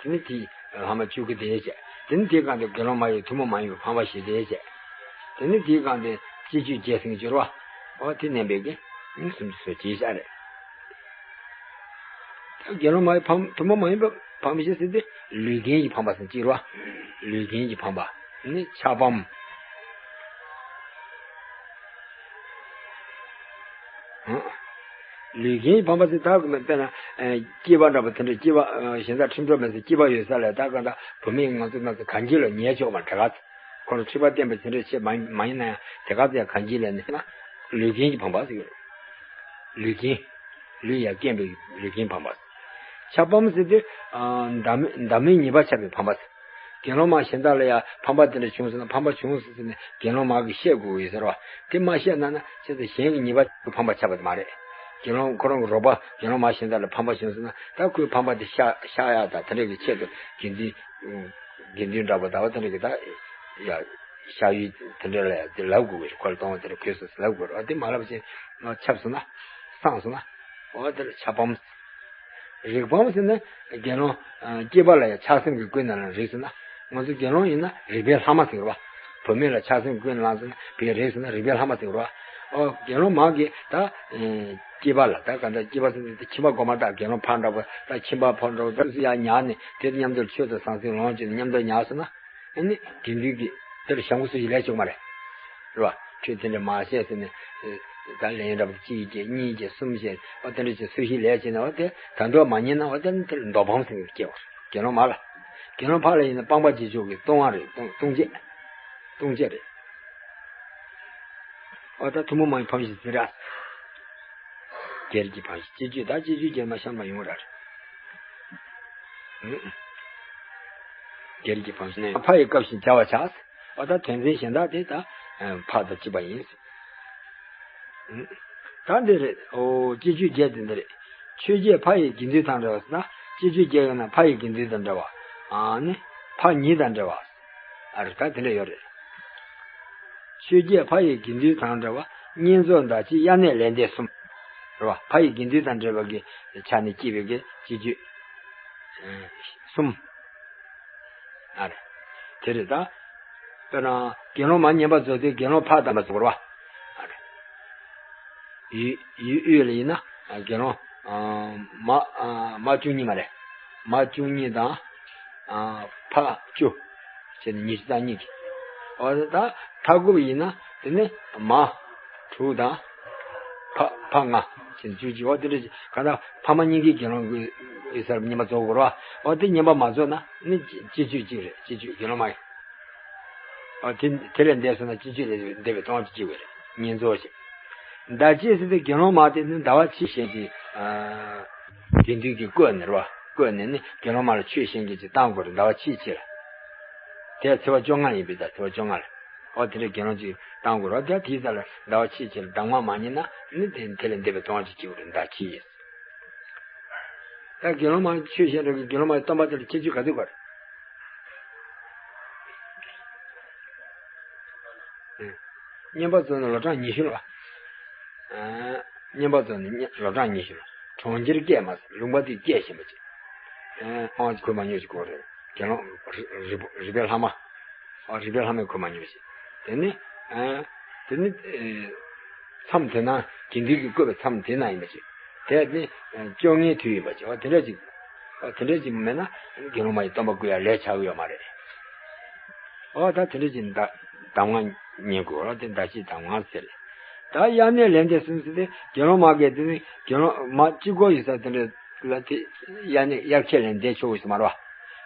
དེ་ནི་དེའི་ལྷག་མ་བཅུ་དགུ་དེ་བྱས། དེ་ནི་དེའི་སྒང་དུ་དགེ་སློང་མ་ཡི་ཐུན་མོང་མ་ཡིན་པའི་ཕམ་པ་བཞི་དེ་བྱས། དེ་ནི་དེའི་སྒང་དུ་སྤྱི་སྤྱོད་བརྒྱད་ཟེར་གྱི་ཡོད་རེད་བ། ཨོ་དེ་བསྣན་པའི་གི་ཨང་སུམ་ཅུ་སོ་གཅིག་བྱས་རེད། ད་དགེ་སློང་མ་ཡི་ཕམ་ཐུན་མོང་མ་ཡིན་པའི་ཕམ་བཞི་ཟེར་དེ་ལུས་ངན་གྱི་ཕམ་པ་ཟེར་གྱི་ཡོད་རེད་བ། ལུས་ངན་གྱི་ཕམ་པ་ནི་ཆགས་ཕམ། ལུས་ངན་ཕམ་པ་ཟེར་ད་དཔེར་ན་སྐྱེས་པ་འདྲ་པོ་དེ་འདྲ་སྐྱེས་པ་གཞན་དག་ཁྲིམས་གྲོགས་མེད་ཟེར་སྐྱེས་པ་ཡོད་ས་ལས་ད་ག་ད་བུད་མེད་ང་ཚོ་ང་ཚོ་གང་ཅི་ལ་ཉེས་ཆོག་མ་དེ་ག་ཁོ་རང་ཁྲིམས་པ་བསྟེན་པ་དེ་འདྲ་བྱེད་མ་མ་ཡིན་ན་ཡང་དེ་ག་ཚོ་ཡང་གང་ཅི་ལ་ནི་ལུས་ངན་གྱི་ཕམ་པ་ཟེར་གྱི་རེད། ལུས་ངན། ལུས་ཡང་རྐྱེན་པའི་ལུས་ངན་ཕམ་པ། ཆགས་ཕམ་ཟེར་དུས་བདག་མེད་བདག་མེད་ངེས་པ་ཆགས་པའི་ཕམ་པ། དགེ་སློང་མ་གཞན་དག་ལ་ཡང་ཕམ་པ་དེ་འདྲ་བྱུང་ཟེར་ན་ཕམ་པ་བྱུང་ཟེར་ཟེར་ནས་དགེ་སློང་མ་གིས་བཤད་དགོས་ཡོད་ཟེར་བ། དེ་མ་བཤད་ན་ན་ཅི་ཟེར་གཞན་གྱི་ཉེས་པ་ཕམ་པ་ཆགས་པ་དེ་མ་རེད། དགེ་སློང་ཁོ་རང་གི་རོགས་པ་དགེ་སློང་མ་གཞན་དག་ལ་ཕམ་པ་བྱུང་ཟེར་ན་ད་ཁོའི་ཕམ་པ་དེ་བཤགས་བཤགས་ཡག་དང་དེ་འདྲ་གི་ཆེད་དུ་དགེ་འདུན་དགེ་འདུན་འདྲ་པོ་ཟླ་བ་དེ་འདྲ་གི་ད་ཡ། བཤགས་ཡུལ་དེ་འདྲ་ལ་ཡང་དེ་ལབ་དགོས་ཀྱི་རེད། ཁོ་ལ་གཏོང་བ་དེ་འདྲ་གོས་སོང་ཟེར་ལབ་དགོས་རེད། དེ་མ་ལབ་ཅིག་ཁྱབ་སོང་ན་སངས་སོང་ན་འོ་དེ་ལ་ཆགས་ཕམ། རིགས་ཕམ་ཟེར་ན་དགེ་སློང་སྐྱེས་པ་ལ་ཡང་ཆགས་སེམས་ཀྱིས་ཀུན་ནས་བསླངས་རིགས་ཟེར་ན་ང་ཚོ་དགེ་སློང་ཡིན་ན་རིགས་པའི་ལྷག་མ་ཟེར་བ། བུད་མེད་ལ་ཆགས་སེམས་ཀྱིས་ཀུན་ནས་བསླངས་ཟེར་ན་བུའི་རིགས་ཟེར་ན་རིགས་པའི་ལྷག་མ་ཟེར་བ། ཨོ་དགེ་སློང་མ་གིས་ད་སྐྱེས་པ་ལ་ད་ག་འདྲ་སྐྱེས་པ་ཟེར་ན་ཁྱིམ་པ་སྒོ་མ་ད་དགེ་སློང་ཕ་འདྲ་པོ་ད་ཁྱིམ་པ་ཕོ་འདྲ་པོ་ད་སུ་ཡང་ཉར་ནས་དེ་མཉམ་དུ་ཆོས་དང་ཟང་ཟིང་ལོངས་སྤྱོད་ནས་མཉམ་དུ་ཉར་སོང་ན། ཨ་ནི་དགེ་འདུན་གྱི་དེར་བྱ་འགུལ་སུ་ཞིག་ལས་བྱུང་མ་རེད། རེད་བ། ཁྱོད་དེ་འདྲ་མ་བཤད་ཟེར་ནས། ད་ལན་རབ་གཅིག་བྱས་གཉིས་བྱས་གསུམ་བྱས་འོ་དེ་འདྲ་བྱས་སུ་ཞིག་ལས་བྱས་ན་འོ་དེ་ད་དུང་མ་ཉན་ན་འོ་དེ་དེ་ལ་མདོ་ཕམ་ཟེར་གྱི་སྐྱེ་བ་རེད། དགེ་སློང་མ་ལ། དགེ་སློང་ཕ་ལ་ཡིན་ན་སྤངས་པ་རྗེས་འཇུག་གི་ལྟུང་བ་རེད། ལྟུང་ལྟུང་བྱེད། ལྟུང་བྱེད་རེད། འོ་ད་ཐུན་མོང་མ་ཡིན་ཕམ་བཞི་ཟེར་ར། སྒེར་གྱི་ཕམ་བཞི་སྤྱི་སྤྱོད་ད་སྤྱི་སྤྱོད་སྒེར་མ་གཤམ་ལ་ཡོང་ར་རེད། སྒེར་གྱི་ཕམ་བཞི་ནས་ཕ་ཡི་སྐབས་ཤིག་བྱ་བ་བྱ། འོ་ད་དོན་ཚན་གཞན་དག་དེ་ད་ཕ་དང་གཅིག་པ་ཡིན། ད་འདི་རེད། འོ་སྤྱི་སྤྱོད་བརྒྱད་དེ་འདི་རེད། ཆོས་བརྒྱད་ཕ་ཡི་དགེ་འདུན་དང་འབྲེལ་བ་ཟེར་ན་སྤྱི་སྤྱོད་བརྒྱད་ཡོད་ན་ཕ་ཡི་དགེ་འདུན་དང་འབྲེལ་བ། ཨ་ནི་ཕ་ཉིད་དང་འབྲེལ་བ། ཨ་རེད་ད་དེ་འདྲ་ཡོད་རེད། ཆོས་བརྒྱད་ཕ་ཡི་དགེ་འདུན་དང་འབྲེལ་བ་བསྙེན་རྫོགས་ཟླ་གཅིག་དབྱར་གནས་ལས་འདས་གསུམ། རེད་བ། ཕ་ཡི་དགེ་འདུན་དང་འབྲེལ་བ་གི་ཆ་ནས་སྐྱེས་པའི་གི་སྤྱི་སྤྱོད་གསུམ། ཨ་རེད། དེ་རེད་ད། དཔེར་ན་དགེ་སློང་མ་བསྙེན་པར་རྫོགས་དུས་དགེ་སློང་ཕ་དང་མ་རྫོགས་པ། ཨ་རེད། ཡུལ་ཡུལ་དབུས་ལ་ཡིན་ན་དགེ་སློང་མ་མ་བཅུ་གཉིས་མ་རེད། མ་བཅུ་གཉིས་དང་ཕ་བཅུ་བྱས་ནས་ཉི་ཤུ་རྩ་གཉིས་ཀྱི། འོ་ད་མཐའ་འཁོབ་ཡིན་ན་དེ་ནི་མ་དྲུག་དང་ཕ་ཕ་ལྔ་བྱས་ནས་བཅུ་གཅིག་འོ་དེ་འདྲ་གང་ལྟར་ཕ་མ་གཉིས་ཀའི་དགེ་སློང་གི་སར་བསྙེན་པར་རྫོགས་དགོས་རེད་བ། འོ་དེ་བསྙེན་པར་མ་རྫོགས་ན་ནི་སྤྱི་སྤྱོད་གཅིག་རེད། སྤྱི་སྤྱོད་དགེ་སློང་མ་ཡིན། ཨ་དེ་དེ་ལས་འདས་སོང་ན་སྤྱི་སྤྱོད་ལས་འདས་པའི་ལྟུང་བ་གཅིག་རེད། བསྙེན་རྫོགས་ཤིང་། ཟླ་གཅིག་ཟེར་དུས་དགེ་སློང་མ་དེ་ནི་ཟླ་བ་གཅིག་གཞན་གྱི་དགེ་འདུན་གྱིས་བསྐོས་ནས་རེད་བ། བསྐོས་ནས་ནི་དགེ་སློང་མ་ལ་ཆོས་བཤད་མཁན་ཅིག་བཏང་དགོས་རེད། ཟླ་བ་གཅིག་ཕྱིར། དེ་ཚེས་པ་བཅོ་ལྔ་ཡིན་པས་ད་ཚེས་པ་བཅོ་ལྔ་ལ། ཨོ་དེ་འདྲའི་དགེ་སློང་ཅིག་བཏང་དགོས་རེད་བ། དེ་དེའི་རྩ་ལ་ཟླ་བ་གཅིག་ཕྱིར་གདམས་ངག་མ་ཉན་ན་ནི་དེ་དེ་ལས་འདས་པའི་ལྟུང་བ་ཅིག་སྐྱེ་དགོས་རེད། ཟླ་གཅིག་ཡིན། ད་དགེ་སློང་མ་ཆོས་བཤད་འགྲོ་གི་དགེ་སློང་མ་སྟོན་པ་དེ་ལ་ཁྱད་ཆོས་ག་ཚོད་དགོས་རེད། བསྙེན་པར་རྫོགས་ནས་ལོ་གྲངས་ཉི་ཤུ་ལ། བསྙེན་པར་རྫོགས་ནས་ལོ་གྲངས་ཉི་ཤུ་ལ། གྲོང་ཁྱེར་སྐྱེས་མ་ཟད་ལུང་པ་དེ་སྐྱེས་ཤེས་པ་ཅིག་ཨང་གོས་མ་ཉོས་ཤིག་གོ་རེད། དགེ་སློང་རི་རི་བོའི་ལྷ་མ། ཨ་རི་བོའི་ལྷ་མས་གོས་མ་ཉོས་ཤིག་དེ་ནི་དེ་ནི་མཚམས་དེ་ན་དགེ་འདུན་གྱིས་བསྐོས་པའི་མཚམས་དེ་ན་ཡིན་པ་ཅིག་དེ་ནི་བཅོ་ལྔའི་དུས་ཡིན་པ་ཅིག་འོ་དེ་འདྲ་ཅིག་འོ་དེ་འདྲ་ཅིག་མེད་ན་དགེ་སློང་མ་ཡི་སྟོན་པ་བསྐོ་ཡ་ལས་ཆགས་ཀྱི་ཡོད་མ་རེད། འོ་ད་དེ་འདྲ་ཅིག་གདམས་ངག་ཉན་དགོས་རོགས་དེ་ཟླ་གཅིག་གདམས་ངག་ཟེར། ད་དབྱར་གནས་ལས་འདས་གསུམ་ཟེར་ཏེ་དགེ་སློང་མ་གིས་དེ་ནི་དགེ་སློང་མ་གཅིག་པོ་ཡོད་ས་དེ་འདྲ་ལ་དེ་དབྱར་གནས་དབྱར་ཁས་ལེན་བསྡད་ཆོག་གི་ས་མ་རེད་བ།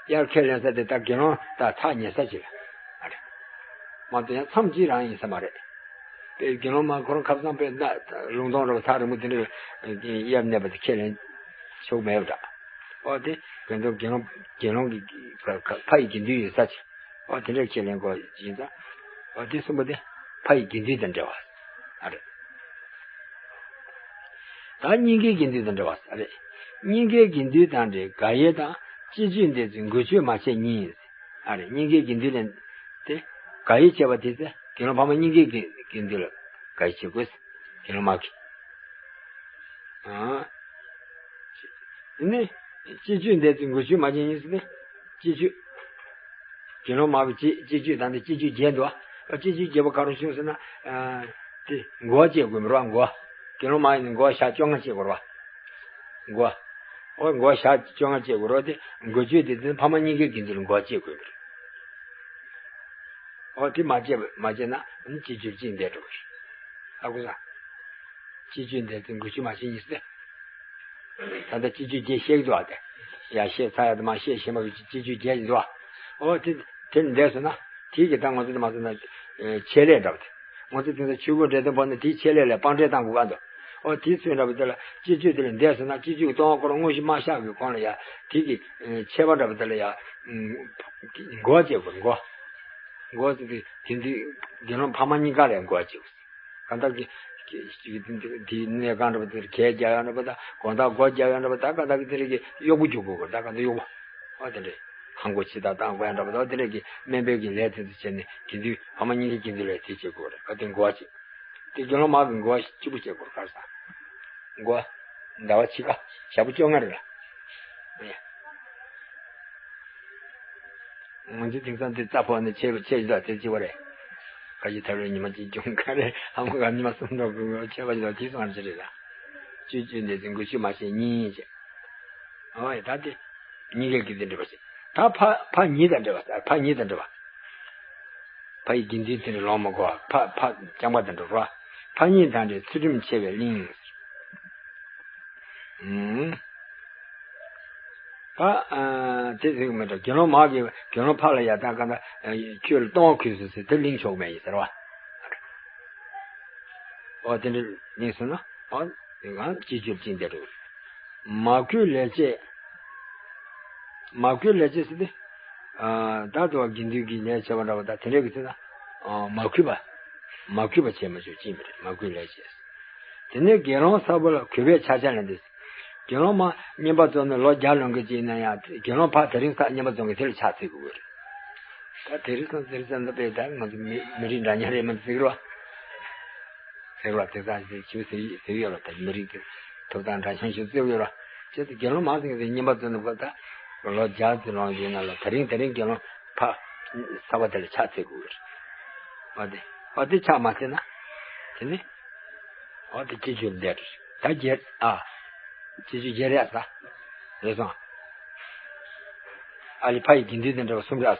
དབྱར་ཁས་ལེན་ས་དེ་ད་དགེ་སློང་ད་ཐག་ཉེ་ས་ཅིག་ཨ་རེད། མ་གཏོགས་ཡང་མཚམས་གཅིག་རང་ཡིན་ས་མ་རེད། དཔེ་དགེ་སློང་མ་ཁོ་རང་ཁ་སང་དཔེ་ན་ལུང་སྟོང་རེད་བ། ཐག་རིང་པོ་དེ་འདྲ་དབྱར་གནས་པ་དེ་ཁས་ལེན་ཆོག་མེད་པ་འདྲ། ཨོ་དེ་དགེ་འདུན་དགེ་སློང་དགེ་སློང་གི་ཕ་ཡི་དགེ་འདུན་ཡོད་ས་ཅིག་ཨོ་དེ་འདྲ་ཁས་ལེན་དགོས་ཡིན་ཙང་། ཨོ་དེ་གསུམ་པོ་དེ་ཕ་ཡི་དགེ་འདུན་དང་འབྲེལ་བ་ཨ་རེད། ད་སྙིང་གའི་དགེ་འདུན་དང་འབྲེལ་བ་ཨ་རེད། སྙིང་གའི་དགེ་འདུན་དང་འབྲེལ་དགག་དབྱེ་དང་སྤྱི་སྤྱོད་འདས་ཚུལ་འགུལ་སྐྱོད་མ་བྱས་གཉིས་ཡིན། ཨ་རེད། སྙིང་གའི་དགེ་འདུན་ལས་དེ་དགག་དབྱེ་བྱས་པ་དེ་ཚེ་དགེ་སློང་ཕ་མ་སྙིང་གའི་དགེ་དགེ་འདུན་ལ་དགག་དབྱེ་བྱེད་དགོས། དགེ་སློང་མ་གིས། ཨ། དེ་ནས་སྤྱི་སྤྱོད་འདས་ཚུལ་འགུལ་སྐྱོད་མ་བྱས་གཉིས་ཟེར་ཏེ། སྤྱི་སྤྱོད། དགེ་སློང་མ་གི་སྤྱི་སྤྱི་སྤྱོད་དང་དེ་སྤྱི་སྤྱོད་བརྒྱད་འདུག་ཨ། སྤྱི་སྤྱོད་བརྒྱད་པོ་ག་རེ་བྱུང་ཟེར་ན། ཨ། དེ་འགོག་བྱེད་དགོས་མི་རུང་བ་འགོག་དགེ་སློང་མ་ཡིན་ན་འགོག་ཞག་བཅོ་ལྔ་བྱེད་དགོས་རེད་བ། འགོག་འོ་འགོག་ཞག་བཅོ་ལྔ་བྱེད་དགོས་རེད་བ། དེ་འགུལ་སྐྱོད་དེ་དེ་ཕ་མ་སྙིང་གའི་དགེ་འདུན་ལ་འགོག་བྱེད་དགོས་མི་རེད། འོ་དེ་མ་བྱས་མ་བྱས་ན་ནི་སྤྱི་སྤྱོད་གཅིག་འདས་འགྲོ་གི་རེད། ཨ་ཁུ་ས། སྤྱི་སྤྱོད་འདས་ཚུལ་འགུལ་སྐྱོད་མ་བྱས་གཉིས་ཟེར། ད་ལྟ་སྤྱི་སྤྱོད་བརྒྱད་བཤད་ཀྱི་འདུག་ཨ། དེ་ཡ་བཤད་ཚར་ཡ་དེ་མ་བཤད་ཤེས་མ་གི་སྤྱི་སྤྱོད་བརྒྱད་ཀྱི་འདུག་ཨ། འོ་དེ་དེ་འདས་སོང་ན་དེ་གི་ད་ང་ཚོ་དེ་མ་སོང་ན་ཆེད་ལས་འདྲ་བ་དེ། ང་ཚོ་དེང་སང་ཆོས་གོས་འགྲེམས་སྟོན་ཕོག་ནས་དེའི་ཆེད་ལས་ལ་དཔང་འབྲེལ་བཏང་དགོས་ཀ་འདུག་འོ་དེའི་ཚུལ་འདྲ་བ་དེ་ལ་སྤྱི་སྤྱོད་དེ་ལ་འདས་སོང་ན་སྤྱི་སྤྱོད་ཀྱི་ལྟུང་བ་ཁོ་རང་དངོས་གཞི་མ་བཞག་གི་གོང་ལ་ཡ་དེ་གི་ཆད་པ་འདྲ་བ་དེ་ལ་ཡ་འགོག་བྱེད་དགོས་འགོག་འགོག་ཟེར་དུས་དེ་འདི་དགེ་སློང་ཕ་མ་གཉིས་ཀ་ལ་འགོག་བྱེད་དགོས། གང་ལྟར་གྱི་དེའི་གནས་ཁང་འདྲ་པོ་དེར་གད་རྒྱག་ཡག་འདྲ་པོ་དང་དགོང་དག་སྒོ་རྒྱག་ཡག་འདྲ་པོ་དང་གང་ལྟར་གྱི་དེ་རིགས་ཀྱི་གཡོག་པོ་རྒྱུག་དགོས་དགོས་ད་གང་ལྟར་གཡོག་པོ། ཨོ་དེ་འདྲས་ཧང་གོ་ཕྱི་དག་བཏང་དགོས་ཡག་འདྲ་པོ་དང་དེ་འདྲས་ཀྱི་སྨན་པའི་གི་ལས་དེ་ཚོ་བྱས་ནས་དགེ་འདུན་ཕ་མ་གཉིས་ཀའི་དགེ་འདུན་ལ་དེ་བྱེད་དགོས་རེད། ཨ་དེ་འགོ་བ་གཅིག་དེ་དགེ་སློང་མ་གི་འགོ་བ་གཅིག་པུ་བྱེད་དགོས་གར་ས། འགོ་བ། ཟླ་བ་ཕྱེད་ཀ་ཞག་པོ་བཅོ་ལྔ་རེད་ལ། ང་ཚོ་དེང་སང་འདི་རྩྭ་ཕོག་ནས་ཆད་ཆད་ཅི་དང་དེ་ཅི་བ་རེད། ཁ་ཅིག་ཐབས་རེ་ཉི་མ་གཅིག་གྱོང་ཁ་རེ་ཨ་མ་ག་ཉི་མ་གསུམ་འགྲོ་དགོས་ཆད་པ་ཅི་དང་དེ་སོང་ཅི་རེད་ལ། སྤྱི་སྤྱོད་འདས་ཚུལ་འགུལ་སྐྱོད་མ་བྱས་གཉིས་བྱས། ཨོ་ཡ་ད་དེ། གཉིས་ཀའི་དགེ་འདུན་འདྲེས་པ་བྱས། ད་ཕ་ཕ་ཉིད་དང་འདྲེས་པ་ཕ་ཉིད་དང་འདྲེས་པ། ཕ་ཡི་དགེ་འདུན་དེ་འདྲ་ལོང་མ་གོ་ཕ་ཕ་རྐྱང་པ་དང་འདྲ་བ། ཕ་ཉིད་དང་འདྲའི་ཚུལ་ཁྲིམས་ཆེ་བའི་གླིང་། ཨུམ། ད་ཨ་དེ་ཟེར་གི་མེད་དོ། དགེ་སློང་མ་གིས་དགེ་སློང་ཕ་ལ་ཡ་ད་ག་ད་ཁྱོད་ལ་ལྟུང་བ་གུས་སོང་ཟེར་དེ་གླེང་ཆོག་མེད་ཡིན་ཟེར་བ། ཨོ་དེ་འདྲ་གླེང་སོང་ན་ཨོ་དེ་གང་སྤྱི་སྤྱོད་ཅིག་འདི་རུ། མ་གུས་ལས་བྱེད། མ་གུས་ལས་བྱེད་ཟེར་ཏེ། ཨ་ད་དུ་བ་དགེ་འདུན་གྱི་ལས་བྱེད་པ་འདྲ་བ་དང་དེ་འདྲའི་གི་ཚེ་ན། ཨ་མ་གུས་པ། མ་གུས་པ་བྱེད་མ་ཆོག་ཅེས་མི་རེད། མ་གུས་ལས་བྱེད། དེ་ནས་དགེ་སློང་ཚ་པོ་ལ་གུས་པས་ཕྱག་འཚལ་ལན་འདེབས། དགེ་སློང་མ་བསྙེན་པ་བཙོང་ནས་ལོ་བརྒྱ་ལོན་གྱི་ཅིག་ཡིན་ན་ཡང་དགེ་སློང་ཕ་དེ་རིང་ས་བསྙེན་པ་བཙོང་གི་དེ་ལ་ཕྱག་འཚལ་དགོས་རེད། ད་དེ་རིང་སང་དེ་རིང་སང་ད་དཔེ་ད་ང་ཚོ་མི་མི་རིགས་འདྲ་མཉམ་རེད་མ་ཟེར་རོ། ཟེར་བ་དེ་ཙམ་ཞིག་ཞུ་ཟེར་ཟེར་ཡོད་ལ། ད་མི་རིགས་ཀྱི་ཐོབ་ཐང་འདྲ་མཉམ་ཞིག་བརྩི་ཡོད་ལ། བྱས་ཏེ་དགེ་སློང་མང་ཟིག་གིས་བསྙེན་པ་བཙོང་ནས་བ་ད་ལོ་བརྒྱ་ཙམ་ལོན་ཡོད་ན་ལ། དེ་རིང་དེ་རིང་དགེ་སློང་ཕ་ཚ་པོ་དེ་ལ་ཕྱག་འཚལ་དགོས་རེད། བ་དེ་བ་དེ་ཕྱག་མ་འཚལ་ན་དེ་ནི་བ་དེ་སྤྱི་སྤྱོད་ལས་རེད། ད་རྒྱལ་ཨ། སྤྱི་སྤྱོད་བརྗེ་རེས་ས། རེད་སོང་། ཨ་ལི་ཕ་ཡི་དགེ་འདུན་དང་འདྲ་བ་གསུམ་རེད།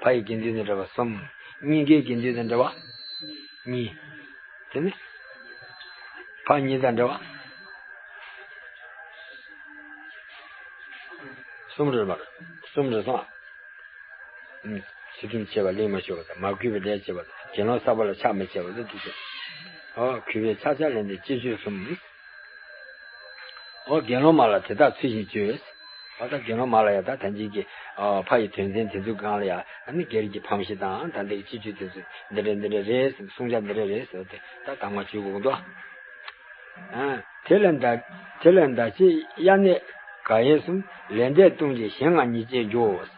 ཕ་ཡི་དགེ་འདུན་དང་འདྲ་བ་གསུམ། སྙིང་གའི་དགེ་འདུན་དང་འདྲ་བ་གཉིས། དེ་ནི་ཕ་ཉིད་དང་འདྲ་བ་གསུམ་རེད་མ་རེད། གསུམ་རེད་སོང་། ཚུལ་ཁྲིམས་ཆེ་བ་གླེང་མ་ཆོག་པ་དང་། མ་གུས་པའི་ལས་བྱེད་པ་དང་། དགེ་སློང་གསར་པ་ལ་ཕྱག་མི་བྱེད་པ་དང་། དེ་ཚོ། ཨོ་གུས་པས་ཕྱག་འཚལ་ལན་འདེབས་སྤྱི་སྤྱོད་གསུམ། ཨོ་དགེ་སློང་མ་ལ་དེ་དག་ཚུལ་བཞིན་བྱོས། ཨོ་ད་དགེ་སློང་མ་ལ་ཡང་ད་ཐམས་ཅད་ཀྱི་ཨོ་ཕ་ཡི་དོན་ཚན་དེ་ཚོའི་སྒང་ལ་ཡང་ཨ་ནི་སྒེར་གྱི་ཕམ་བཤད་དང་། ད་འདི་གི་སྤྱི་སྤྱོད་དེ་ཚོ་འདི་འདྲ་འདི་འདྲ་རེད་ཟེར། བསྲུང་བྱ་འདི་འདྲ་རེད་ཟེར་བ་དེ་ད་དང་མ་བྱུང་དགོས་འདུག། ཨ། དེ་ལས་འདའ། དེ་ལས་འདའ་བྱེད་དབྱར་གནས་དགག་དབྱེ་གསུམ། ལས་འབྲས་ལྟུང་བྱེད་གཞན་ལྔ་ཉེས་བྱས་འགྱུར།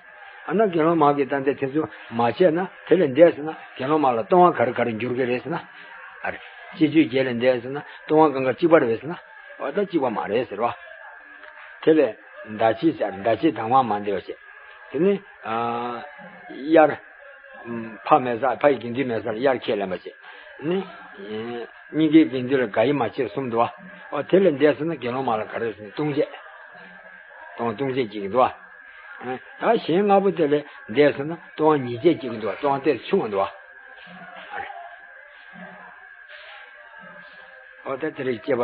ཨ་ན་དགེ་སློང་མ་གིས་ད་འདི་དེ་ཚོ་མ་བྱས་ན་དེ་ལས་འདས་ཟེར་ན་དགེ་སློང་མ་ལ་ལྟུང་བ་ག་རེ་ག་རེ་འགྱུར་གི་རེད་ཟེར་ན། ཨ་རེ། སྤྱི་སྤྱོད་བརྒྱད་ལས་འདས་ཟེར་ན་ལྟུང་བ་གང་ག་གཅིག་པ་རེད་ཟེར་ན། འོ་ད་གཅིག་པ་མ་རེད་ཟེར་བ། དེ་ལས་འདའ་བྱེད་ཟེར། འདའ་བྱེད་དང་བ་མ་འདས་པ་བྱས། དེ་ནི་ཨ་དབྱར། ཕ་མེད་ས། ཕ་ཡི་དགེ་འདུན་མེད་སར་དབྱར་ཁས་ལེན་པ་བྱས། ནི། སྙིང་གའི་དགེ་འདུན་ལ་དགག་དབྱེ་མ་བྱས་གསུམ་འདུག་བ། ཨོ་དེ་ལས་འདས་སོང་ན་དགེ་སློང་མ་ལ་ག་རེ་ཟེར་ན་ལྟུང་བྱེད། ལྟུང་ལྟུང་བྱེད་ཅིག་འདུག་བ། ད་གཞན་ལྔ་པོ་དེ་ལས་འདས་སོང་ན་ལྟུང་བ་ཉེས་བྱས་ཅིག་འདུག་བ། ལྟུང་བ་དེ་ཆུང་བ་འདུག་བ། ཨོ་ད་དེ་རིགས་སྐྱེས་པ་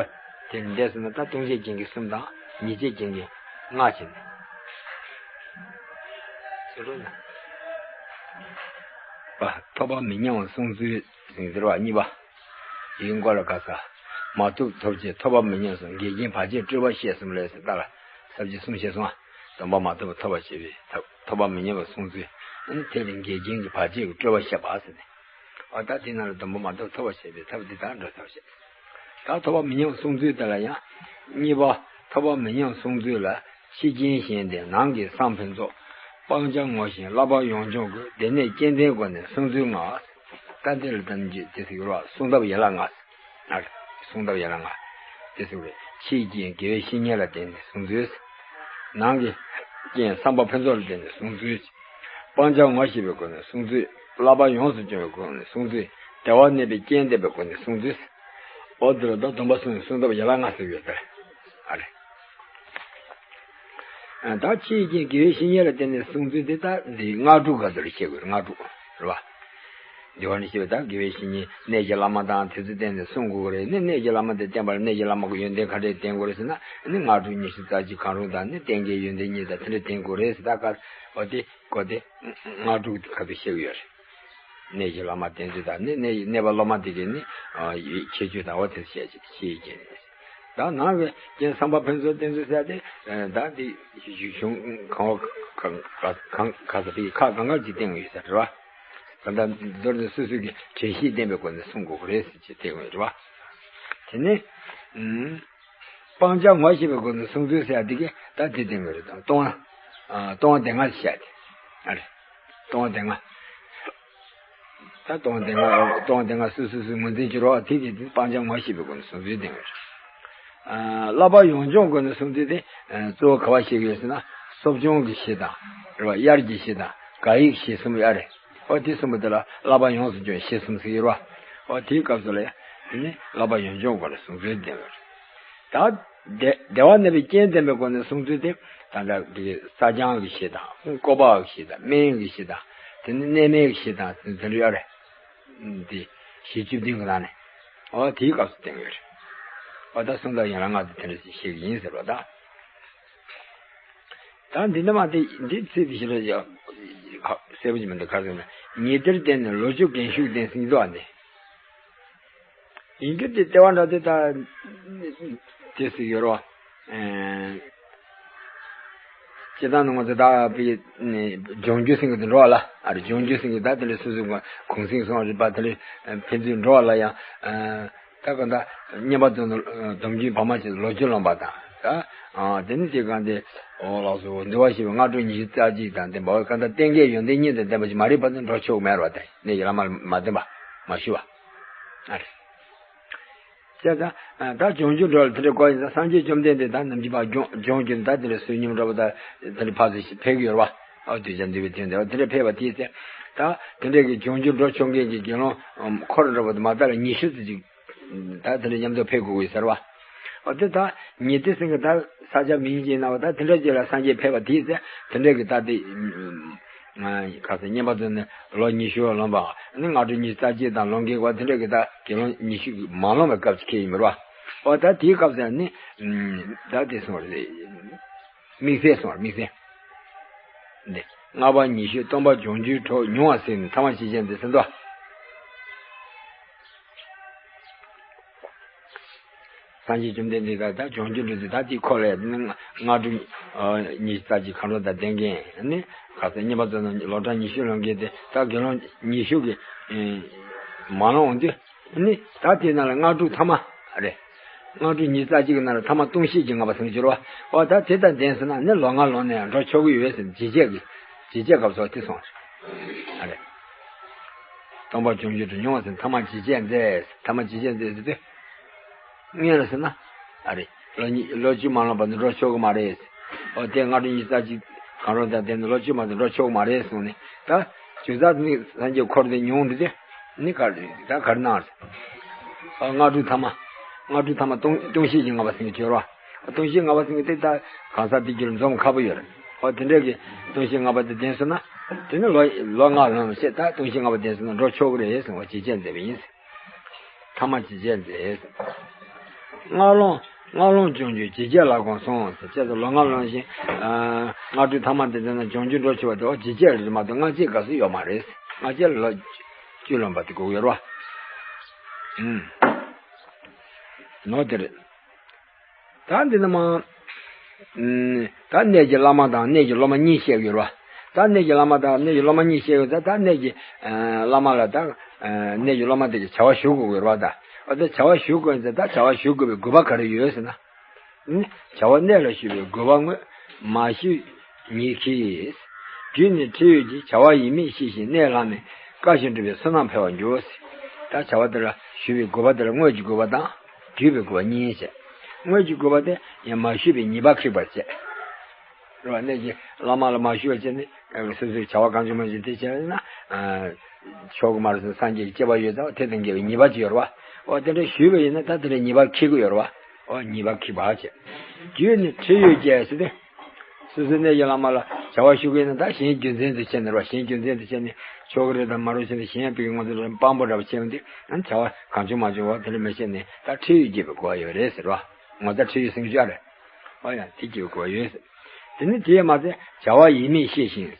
དེ་ལས་འདས་སོང་ན་ད་ལྟུང་བྱེད་ཅན་གྱི་གསུམ་དང་ཉེས་བྱས་ཅན་གྱི་ལྔ་བྱས་ནས། ཚུལ་ལུགས་ན། པ། ཐོབ་པ་མི་ཉམས་པ་བསྲུང་ཚུལ་ཟེར་བ་གཉིས་པ། དེའི་མགོ་ལ་ག་ས། མ་ཐོབ་ཐོབ་བྱེད། ཐོབ་པ་མི་ཉམས་སོ། འགལ་རྐྱེན་བར་ཆད་སྤྲོས་པ་བཤད་གསུམ་ལས་ཟེར་ད་ལ། ས་བཅད་གསུམ་བཤད་སོང་ང་། སྡོམ་པ་མ་ཐོབ་པ་ཐོབ་པར་བྱེད་པའི་ཐབས། ཐོབ་པ་མི་ཉམས་པ་བསྲུང་ཚུལ། ཨ་ནི་དེ་ལས་འགལ་རྐྱེན་གྱི་བར་ཆད་ཀྱི་སྤྲོས་པ་བཤད་པ་ཟེར་ནས། འོ་ད་དེ་ནང་ལ་སྡོམ་པ་མ་ཐོབ་ཐོབ་པར་བྱེད་པའི་ཐབས་འདི་དག་འགྲོ་ཐབས་བཤད། ད་ཐོབ་པ་མི་ཉམས་བསྲུང་ཚུལ་དེ་ལ་ཡང་། གཉིས་པ། ཐོབ་པ་མི་ཉམས་བསྲུང་ཚུལ་ལ། ཕྱི་རྐྱེན་གཞན་དང་ནང་གི་སང་ཕན་ཚོགས། སྤང་བྱ་ངོ་ཤེས་བསླབ་པ་ཡོངས་སྦྱོང་དགོས། སྡེ་གནས་རྐྱེན་ལྡན་སྒོ་ནས་བསྲུང་ཚུལ་ལྔ། ད་འདི་ལ་ད་ནི་དེ་ཟེར་གྱི་རེད་བ། བསྲུང་ཐབས་ཡན་ལག་ལྔ། ཨ་རེ། བསྲུང་ཐབས་ཡན་ལག་ལྔ། དེ་ཟེར་བས། ཕྱིའི་རྐྱེན་དགེ་བའི་བཤེས་གཉེན་ལ་བརྟེན་ནས་བསྲུང་ཚུལ། ནང་གི་རྐྱེན་བསམ་པ་ཕུན་ཚོགས་ལ་བརྟེན་ནས་བསྲུང་ཚུལ། སྤང་བྱ་ངོ་ཤེས་པའི་སྒོ་ནས་བསྲུང་ཚུལ། བསླབ་པ་ཡོངས་སུ་སྦྱོང་བའི་སྒོ་ནས་བསྲུང་ཚུལ། བདེ་བ་གནས་པའི་རྐྱེན་ལྡན་པའི་སྒོ་ནས་བསྲུང་ཚུལ། འོ་དེ་ལ་ད་སྡོམ་པ་བསྲུང་བའི་བསྲུང་ཐབས་ཡན་ལག་ལྔ་ཟེར་ཡོད་ཟེར། ཨ་རེ། ད་ཕྱིའི་རྐྱེན་དགེ་བའི་བཤེས་གཉེན་ལ་བརྟེན་ནས་བསྲུང་ཚུལ་དེ་ད་འདི་སྔགས་དྲུག་ག་ཚོད་ལ་བཤད་དགོས་རེད། སྔགས་དྲུག་རེད་བ། འདི་བ་ནི་བཤད་པ་ད་དགེ་བའི་བཤེས་གཉེན་གནས་ཀྱི་བླ་མ་དང་དེ་ཚོ་བསྟེན་ནས་བསྲུང་དགོས་ཀྱི་རེད། ནི་གནས་ཀྱི་བླ་མ་དེ་བསྟེན་པ་ལ་གནས་ཀྱི་བླ་མ་གི་ཡོན་ཏན་ག་འདྲས་ལྡན་དགོས་རེད་ཟེར་ན། ནི་སྔགས་དྲུག་ཉི་ཤུ་རྩ་གཅིག་གང་རུང་དང་། ནི་རྟེན་འབྲེལ་ཡོན་ཏན་གཉིས་དང་དེ་འདྲས་ལྡན་དགོས་རེད་ཟེར། ད་ག་འོ་དེ་གོ་དེ་སྔགས་དྲུག་ག་ཚོད་བཤད་ཀྱི་ཡོད་རེད། གནས་ཀྱི་བླ་མ་བསྟེན་ཚུལ་དང་། ནི་གནས་གནས་པ་སློབ་མ་དེ་གས་ནི་ཁྱད་ཆོས་དང་འོ་དེ་བཤད་ཕྱིའི་རྐྱེན། ད་ནང་གི་རྐྱེན་བསམ་པ་ཕུན་ཚོགས་བསྟེན་ཚུལ་ཟེར་ཏེ། ད་འདི་གཞུང་གང་བ་གང་ག་ས་དེ་ཁག་གང་ག་ཅིག་བསྟན་ཡོད་ས་རེད་བ། ད་ལྟ་མདོར་ན་སོ་སོ་གི་དྲན་ཤེས་ལྡན་པའི་སྒོ་ནས་བསྲུང་དགོས་ཀྱི་རེད་ཟེར་ཅིག་བསྟན་ཡོད་རེད་བ། དེ་ནས་སྤང་བྱ་ངོ་ཤེས་པའི་སྒོ་ནས་བསྲུང་ཚུལ་ཟེར་ཡ་དེ་གས་ད་དེ་བསྟན་ཡོད་རེད། ད་ལྟུང་བ། ལྟུང་བ་སྡེ་ལྔ་ཞེས་བྱ་སྟེ། ཨ་རེ། ལྟུང་བ་སྡེ་ལྔ། ད་ལྟུང་བ་སྡེ་ལྔ། ལྟུང་བ་སྡེ་ལྔ་སོ་སོ་སོ་ངོས་འཛིན་བྱེད་རོགས། དེ་དེ་དེ་སྤང་བྱ་ངོ་ཤེས་པའི་སྒོ་ནས་བསྲུང་ཚུལ་བསྟན་ཡོད་རེད། ཨ་བསླབ་པ་ཡོངས་སྦྱོང་སྒོ་ནས་བསྲུང་ཚུལ་དེ། ཨ་གཙོ་བོ་ག་བ་བཤད་ཀྱི་ཡོད་ཟེར་ན། གསོ་སྦྱོང་གི་བཞི་དང་། རེད་བ། དབྱར་གྱི་བཞི་དང་། དགག་དབྱེ་གི་བཞི་གསུམ་ཡོད་རེད། ཨོ་དེ་གསུམ་པོ་དེ་ལ་བསླབ་པ་ཡོངས་སུ་སྦྱོང་བཞི་གསུམ་ཟེར་གྱི་རེད་བ། ཨོ་དེའི་སྐབས་སུ་ལ་ཡ། དེ་ནི་བསླབ་པ་ཡོངས་སྦྱོང་སྒོ་ནས་བསྲུང་ཚུལ་བསྟན་ཡོད་རེད། ད་བདེ་བདེ་བ་གནས་པའི་རྐྱེན་ལྡན་པའི་སྒོ་ནས་བསྲུང་ཚུལ་དེ། ད་ལྟ་གི་སྲ་བརྐྱང་གི་བཞི་དང་། བཀོད་པ་གི་བཞི་དང་། སྨན་གྱི་བཞི་དང་། དེ་ནི་གནས་མལ་གྱི་བཞི་དང་། དེ་འདྲ་ཡོད་རེད། དེ་བཞི་བཅུ་བདུན་གྱི་ནང་ནས། ཨོ་དེའི་སྐབས་སུ་བསྟན་ཡོད་རེད། ཨོ་ད་གསུང་དག་ཡན་ལག་ལྔ་དེ་དེ་འདྲ་ཞིག་ཤེས་ཀྱི་ཡིན་ཟེར་བ་དང་། ད་འདི་འདྲ་མ་དེ་འདི་ཚིག་དེ་ཞིག་ལ་ཡ་གསལ་པོ་ཅིག་མི་འདུག་ག་རེ་ཟེར་ན། ཉི་ཟླར་བརྟེན་ནས་ལོ་བཅུ་རྒན་ཤོས་ལྡན་ཟེར་གྱི་འདུག་ཨ་ནི། ཡིན་རྒྱུ་དེ་ལྟེ་བ་འདྲ་དེ་ད་དེ་ཟེར་ཡོད་རོ། སྤྱིར་བཏང་ནི་ང་ཚོ་ད་པའི་ནི་ལྗོངས་རྒྱུ་ཟེར་གྱི་དེ་འགྲོ་བ་ལ་ཨ་རེ། ལྗོངས་རྒྱུ་ཟེར་གྱི་ད་དེ་ལས་སོ་སོའི་གུང་གུང་སེང་སོང་རེད་པ། དེ་ལས་ཕན་ཚུན་འགྲོ་བ་ལ་ཡང་ད་ག་ད་བསྙེན་པར་འདོན་སྡོམ་རྒྱུན་བག་མ་ཆད་ལོ་བཅུ་ལོན་པ་དང་། ད་དེ་ནི་དེ་གང་དེ་འོ་ལགས་སོ། འདུལ་བ་ཞེས་པའི་སྔ་དྲོ་ཉི་ཤུ་རྩ་གཅིག་དང་ལྡན་པ། འོ་གང་ལྟར་ལྟས་ངན་ཡོན་ཏན་གཉིས་དང་ལྡན་པ་ཞིག་མ་རེད་པ་དེ་འགྲོ་ཆོག་མེད་རེད་པ། དེ་ནི་ཡི་རང་མ་མ་ལྡན་པ་མ་ཞུ་བ་ཨ་རེ། བྱས་ཙང་ད་ལྗོངས་རྒྱུ་འགྲོ་ལ་དེ་འདྲའི་སྐོར་ཡིན་ཙང་། སངས་རྒྱས་བཅོམ་ལྡན་འདས་དང་ནམ་མཁའི་པ་ལྗོངས་ལྗོངས་རྒྱུ་ད་དེ་འདྲའི་བསོད་སྙོམས་འདྲ་པོ་ད་དེ་འདྲའི་ཕར་ཚུར་ཕེབས་ཀྱི་ཡོད་རེད་པ། ཨོ་གདུལ་བྱ་འདུལ་བའི་དོན་དེ་དེ་འདྲའི་ཕེབས་པ་དེའི་ཚེ། ད་དེ་འདྲའི་གི་ལྗོངས་རྒྱུ་འགྲོ་ཆོག་མཁན་གྱི་དགེ་སློང་འཁོར་འདྲ་པོ་དེ་མ་དག་ལ་ཉི་ཤུ་ཙམ་ཅིག་ད་དེ་འདྲའི་མཉམ་དུ་ཕེབས་དགོས་ཀྱི་ཟེར་བ། ཨོ་དེ་ད་ཉི་ཟླ་ཟེར་གྱི་ད་ས་ཆ་མིང་ཅིག་ཡིན་ན་བ། ད་དེ་འདྲ་ཅིག་ལ་སངས་རྒྱས་ཕེབས་པ་དེའི་ཚེ་དེ་འདྲའི་གི་ད་དེ། ག་ཟེར། བསྙེན་པར་འདོན་ནས་ལོ་ཉི་ཤུ་ལོན་པ་ནི་སྔ་དྲོ་ཉི་ཤུ་རྩ་གཅིག་དང་ལོན་མཁན་བ་དེ་འདྲ་གི་ད་དགེ་སློང་ཉི་ཤུ་མ་ལོན་པའི་སྐབས་ཅིག་ཁེལ་ཡིན་པ་རེད་པ། ཨོ་ད་དེའི་སྐབས་སུ་ནི་ད་དེ་སོང་རེད། དམིགས་བསལ་སོང་རེད། དམིགས་བསལ་འདི། ལྔ་པ་ཉི་ཤུ་སྟོང་པ་ལྗོངས་རྒྱུའི་གྲོགས་ཉུང་བ་ཟིན་ནས་ཐ་མ་ཇི་སྐད་འདི་ཟིན་ཏོ། སངས་རྒྱས་བཅོམ་ལྡན་འདས་ད་ལྗོངས་རྒྱུ་འགྲོ་དུས་ད་དེའི་འཁོར་ལ་ནི་སྔ་དྲོ་ཉི་ཤུ་རྩ་གཅིག་གང་རུང་དང་ལྡན་མཁན་ནི་ག་ཟེར། བསྙེན་པར་འདོན་ནས་ལོ་གྲངས་ཉི་ཤུ་ལོན་མཁན་དེ་ད་དགེ་སློང་ཉི་ཤུ་གི་མ་ལོན་འོང་དུས་ནི་ད་དེའི་ནང་ལ་སྔ་དྲོ་ཐ་མ་རེད། སྔ་དྲོ་ཉི་ཤུ་རྩ་གཅིག་གི་ནང་ལ་ཐ་མ་སྟོང་བཤད་ཀྱི་ལྔ་པ་ཟེར་གྱི་ཡོད་རེད་པ། ཨོ་ད་དེ་དང་ལྡན་སོང་ན་ནི་ལོ་ལྔ་ལོན་ནས་འགྲོ་ཆོག་གི་ཡོད་ཟེར། ཇི་སྐད་ཀྱི་ཇི་སྐད་སྐབས་སུ་དེ་སོང་རེད། སྟོང་པ་ལྗོངས་རྒྱུ་གྲོགས་ཉུང་བ་ཟིན། ཐ་མ་ཇི་སྐད་མཛད། ཐ་མ་ཇི་སྐད་མཛད་ཟེར་དུས། སྔོན་ལ་ཟེར་ན། ཨ་རེ། ལོ་གཉིས་ལོ་བཅུ་མ་ལོན་པ་ནི་འགྲོ་ཆོག་གི་མ་རེད། ཨོ་དེ་སྔ་དྲོ་ཉི་ཤུ་རྩ་གཅིག་གང་རུང་དང་ལྡན་ནས་ལོ་བཅུ་མ་ལོན་འགྲོ་ཆོག་གི་མ་རེད་གསུངས་ནས། ད་ཇི་ལྟར་ནི་སངས་རྒྱས་འཁོར་དེ་ཉུང་འདི་དེ་ནི་ག་རེ་ད་ག་རེ་གནང་རེད། ཨོ་སྔ་དྲོ་ཐ་མ། སྔ་དྲོ་ཐ་མ་སྟོང་སྟོང་བཤད་ཀྱི་ལྔ་པ་ཟེར་གྱི་ཡོད་རེད་པ། སྟོང་བཤད་ལྔ་པ་ཟེར་གྱི་དེ་ད་གང་ཟག་དེ་རྒྱུད་ལ་འཛོམས་ཁག་པོ་ཡོད་རེད། ཨོ་དེ་འདྲ་གི་སྟོང་བཤད་ལྔ་པ་དེ་ལྡན་སོང་ན། དེ་ནི་ལོ་ལོ་ལྔ་ལོན་བཤད། ད་སྟོང་བཤད་ལྔ་པ་ལྡན་སོང་ན་འགྲོ་ཆོག་གི་རེད་གསུངས་པ་ཇི་སྐད་མཛད་པ་ཡིན། ཐ་མ་ཇི་སྐད་མཛད། སྔ་ལོང་སྔ་ལོང་ལྗོངས་རྒྱུ་ཇི་སྐད་ལ་དགོངས་སོང་ཟེར། བྱས་ཙང་ལོ་ལྔ་ལོན་ཞིང་། སྔ་དྲོ་ཐ་མ་དེ་ལྡན་ན་ལྗོངས་རྒྱུ་འགྲོ་ཆོག་པ་དེ། ཨོ་ཇི་སྐད་རེད་མ་གཏོགས་སྔ་རྗེས་དགའ་བསུ་ཡོད་མ་རེད། སྔ་རྗེས་ལོ་བཅུ་ལོན་པ་དེ་དགོས་ཡོད་རེད་པ། ཨུམ། ནོ་དེ་རེད། ད་འདི་ནི་མ། ད་གནས་ཀྱི་བླ་མ་དང་གནས་ཀྱི་སློབ་མ་གཉིས་བཤད་ཡོད་རེད་པ། ད་གནས་ཀྱི་བླ་མ་དང་གནས་ཀྱི་སློབ་མ་གཉིས་བཤད་ཡོད་ཙང་། ད་གནས་ཀྱི་བླ་མ་ལ་ད་གནས་ཀྱི་སློབ་མ་དེ་གི་བྱ་བ་ཞུ་དགོས་ཡོད་རེད་པ། ད་ཨོ་ད་བྱ་བ་ཞུ་དགོས་ཙང་། ད་བྱ་བ་ཞུ་དགོས་པའི་དགོས་པ་ག་རེ་ཡོད་ཟེར་ན། བྱ་བ་གནས་ལ་ཞུ་བའི་དགོས་པ་དངོས། མ་ཞུས་ཉེས་ཁེ་ཡིས། རྒྱུད་ནི་ཁྲིད་ཡོད་ཀྱི། བྱ་བ་ཡིན་མིན་ཤེས་ཤིང་གནས་ལ་མི་དཀའ་ཞིང་སྒྲུབ་པའི་བསོད་ནམས་འཕེལ་བར་འགྱུར། ད་བྱ་བ་དེ་ལ་ཞུ་བའི་དགོས་པ་དེ་ལ་དངོས་ཀྱི་དགོས་པ་དང་། རྒྱུད་པའི་དགོས་པ་གཉིས་བྱས། དངོས་ཀྱི་དགོས་པ་དེ་ཡང་མ་ཞུས་པའི་ཉེས་པ་ཁེགས་པར་བྱས། རེད་པ། གནས་ཀྱི་བླ་མ་ལ་མ་ཞུ་བ་བྱས་ནས་སོ་སོའི་བྱ་བ་གང་བྱུང་མང་བྱུང་དེ་བྱས་ན་ཆོག་གི་མ་རེད་ཟེར། སངས་རྒྱས་ཀྱི་བཅས་པ་ཡོད་ཙང་དེ་དང་འགལ་བའི་ཉེས་པ་ཅིག་ཡོད་རེད་པ། ཨོ་དེ་འདྲ་ཞུས་པ་ཡིན་ན་ད་དེ་འདྲ་ཉེས་པ་ཁེགས་ཀྱི་ཡོད་རེད་པ། ཨོ་ཉེས་པ་ཁེགས་པར་བྱས། རྒྱུད་ནི་ཁྲིད་ཡོད་ཀྱི་ཟེར་ཏེ། སོ་སོའི་གནས་ཀྱི་བླ་མ་ལ་བྱ་བ་ཞུ་གི་ཡིན་ན། ད་གཞན་རྒྱུ་མཚན་དུ་བྱས་ནས་རེད་པ། གཞན་རྒྱུ་མཚན་དུ་བྱས་ནས་ཆོག་གི་རེད་དམ་མ་རེད་བྱས་ནས། གཞན་ཡང་པའི་ངོ་ཚ་དང་དཔང་པོ་འདྲ་པོ་བྱས་ཡོང་དུས། ཨ་ནི་བྱ་བ་གང་བྱུང་མང་བྱུང་འོ་དེ་འདྲ་མི་བྱས་ནས། ད་ཁྲིད་ཡོད་ཀྱི་དགོས་པ་ཡོད་རེད་ཟེར་བ། ངོ་ཚ་ཁྲིད་ཡོད་ཟེར་གྱི་ཡོད་རེད། ཨོ་ཡ། དེ་གྱི་དགོས་པ་ཡོད་ཟེར། དེ་ནི་དེས་མ་ཚད་བྱ་བ་ཡིན་མིན་ཤེས་ཤིང་།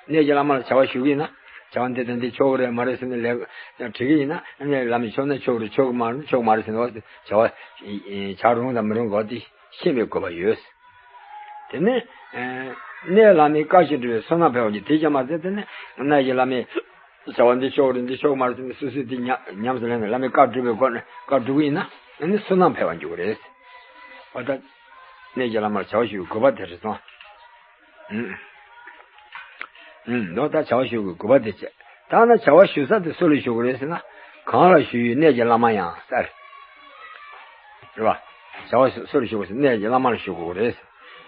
གནས་ཀྱི་བླ་མ་ལ་བྱ་བ་ཞུ་གི་ཡིན་ན། བྱ་བ་འདི་དང་འདི་ཆོག་གི་རེད་མ་རེད་ཟེར་ནས་ལས་དྲི་གི་ཡིན་ན། ཨ་ནི་བླ་མས་ཆོག་ན་ཆོག་གི་རེད། ཆོག་གི་མ་རེད་ན་ཆོག་གི་མ་རེད་ཟེར་ནས། འོ་བྱ་བ་བྱ་རུང་དང་མི་རུང་གོ་དེ་ཤེས་པའི་དགོས་པ་ཡོད། དེ་ནས་གནས་ལ་མི་དཀའ་ཞིང་སྒྲུབ་པའི་བསོད་ནམས་འཕེལ་བར་འགྱུར། དེ་ཀྱང་མ་ཟད་དེ་ནས་གནས་ཀྱི་བླ་མས་བྱ་བ་འདི་ཆོག་རེད་འདི་ཆོག་མ་རེད་ཟེར་ནས་སོ་སོས་དེ་ཉམས་ཉམས་སུ་ལེན་ནས་བླ་མའི་བཀའ་སྒྲུབ་པའི་སྒོ་ནས་བཀའ་སྒྲུབ་ཀྱི་ཡིན་ན། ཨ་ནི་བསོད་ནམས་འཕེལ་བར་འགྱུར་གྱི་རེད། འོ་ད་གནས་ཀྱི་བླ་མར་བྱ་བ་ཞུ་བའི་དགོས་པ་དེ་རེད་སོང་། ཨུམ། ཨུམ། འོ་ད་བྱ་བ་ཞུ་བའི་དགོས་པ་དེ་བྱས། ད་ན་བྱ་བ་ཞུ་ས་དེ་སུ་ལ་ཞུ་དགོས་རེད་ཟེར་ན། གང་ལ་ཞུ་ཡོད་གནས་ཀྱི་བླ་མ་ཡང་ཟེར། རེད་པ། བྱ་བ་སུ་ལ་ཞུ་དགོས་ཟེར། གནས་ཀྱི་བླ་མ་ལ་ཞུ་དགོས་རེད།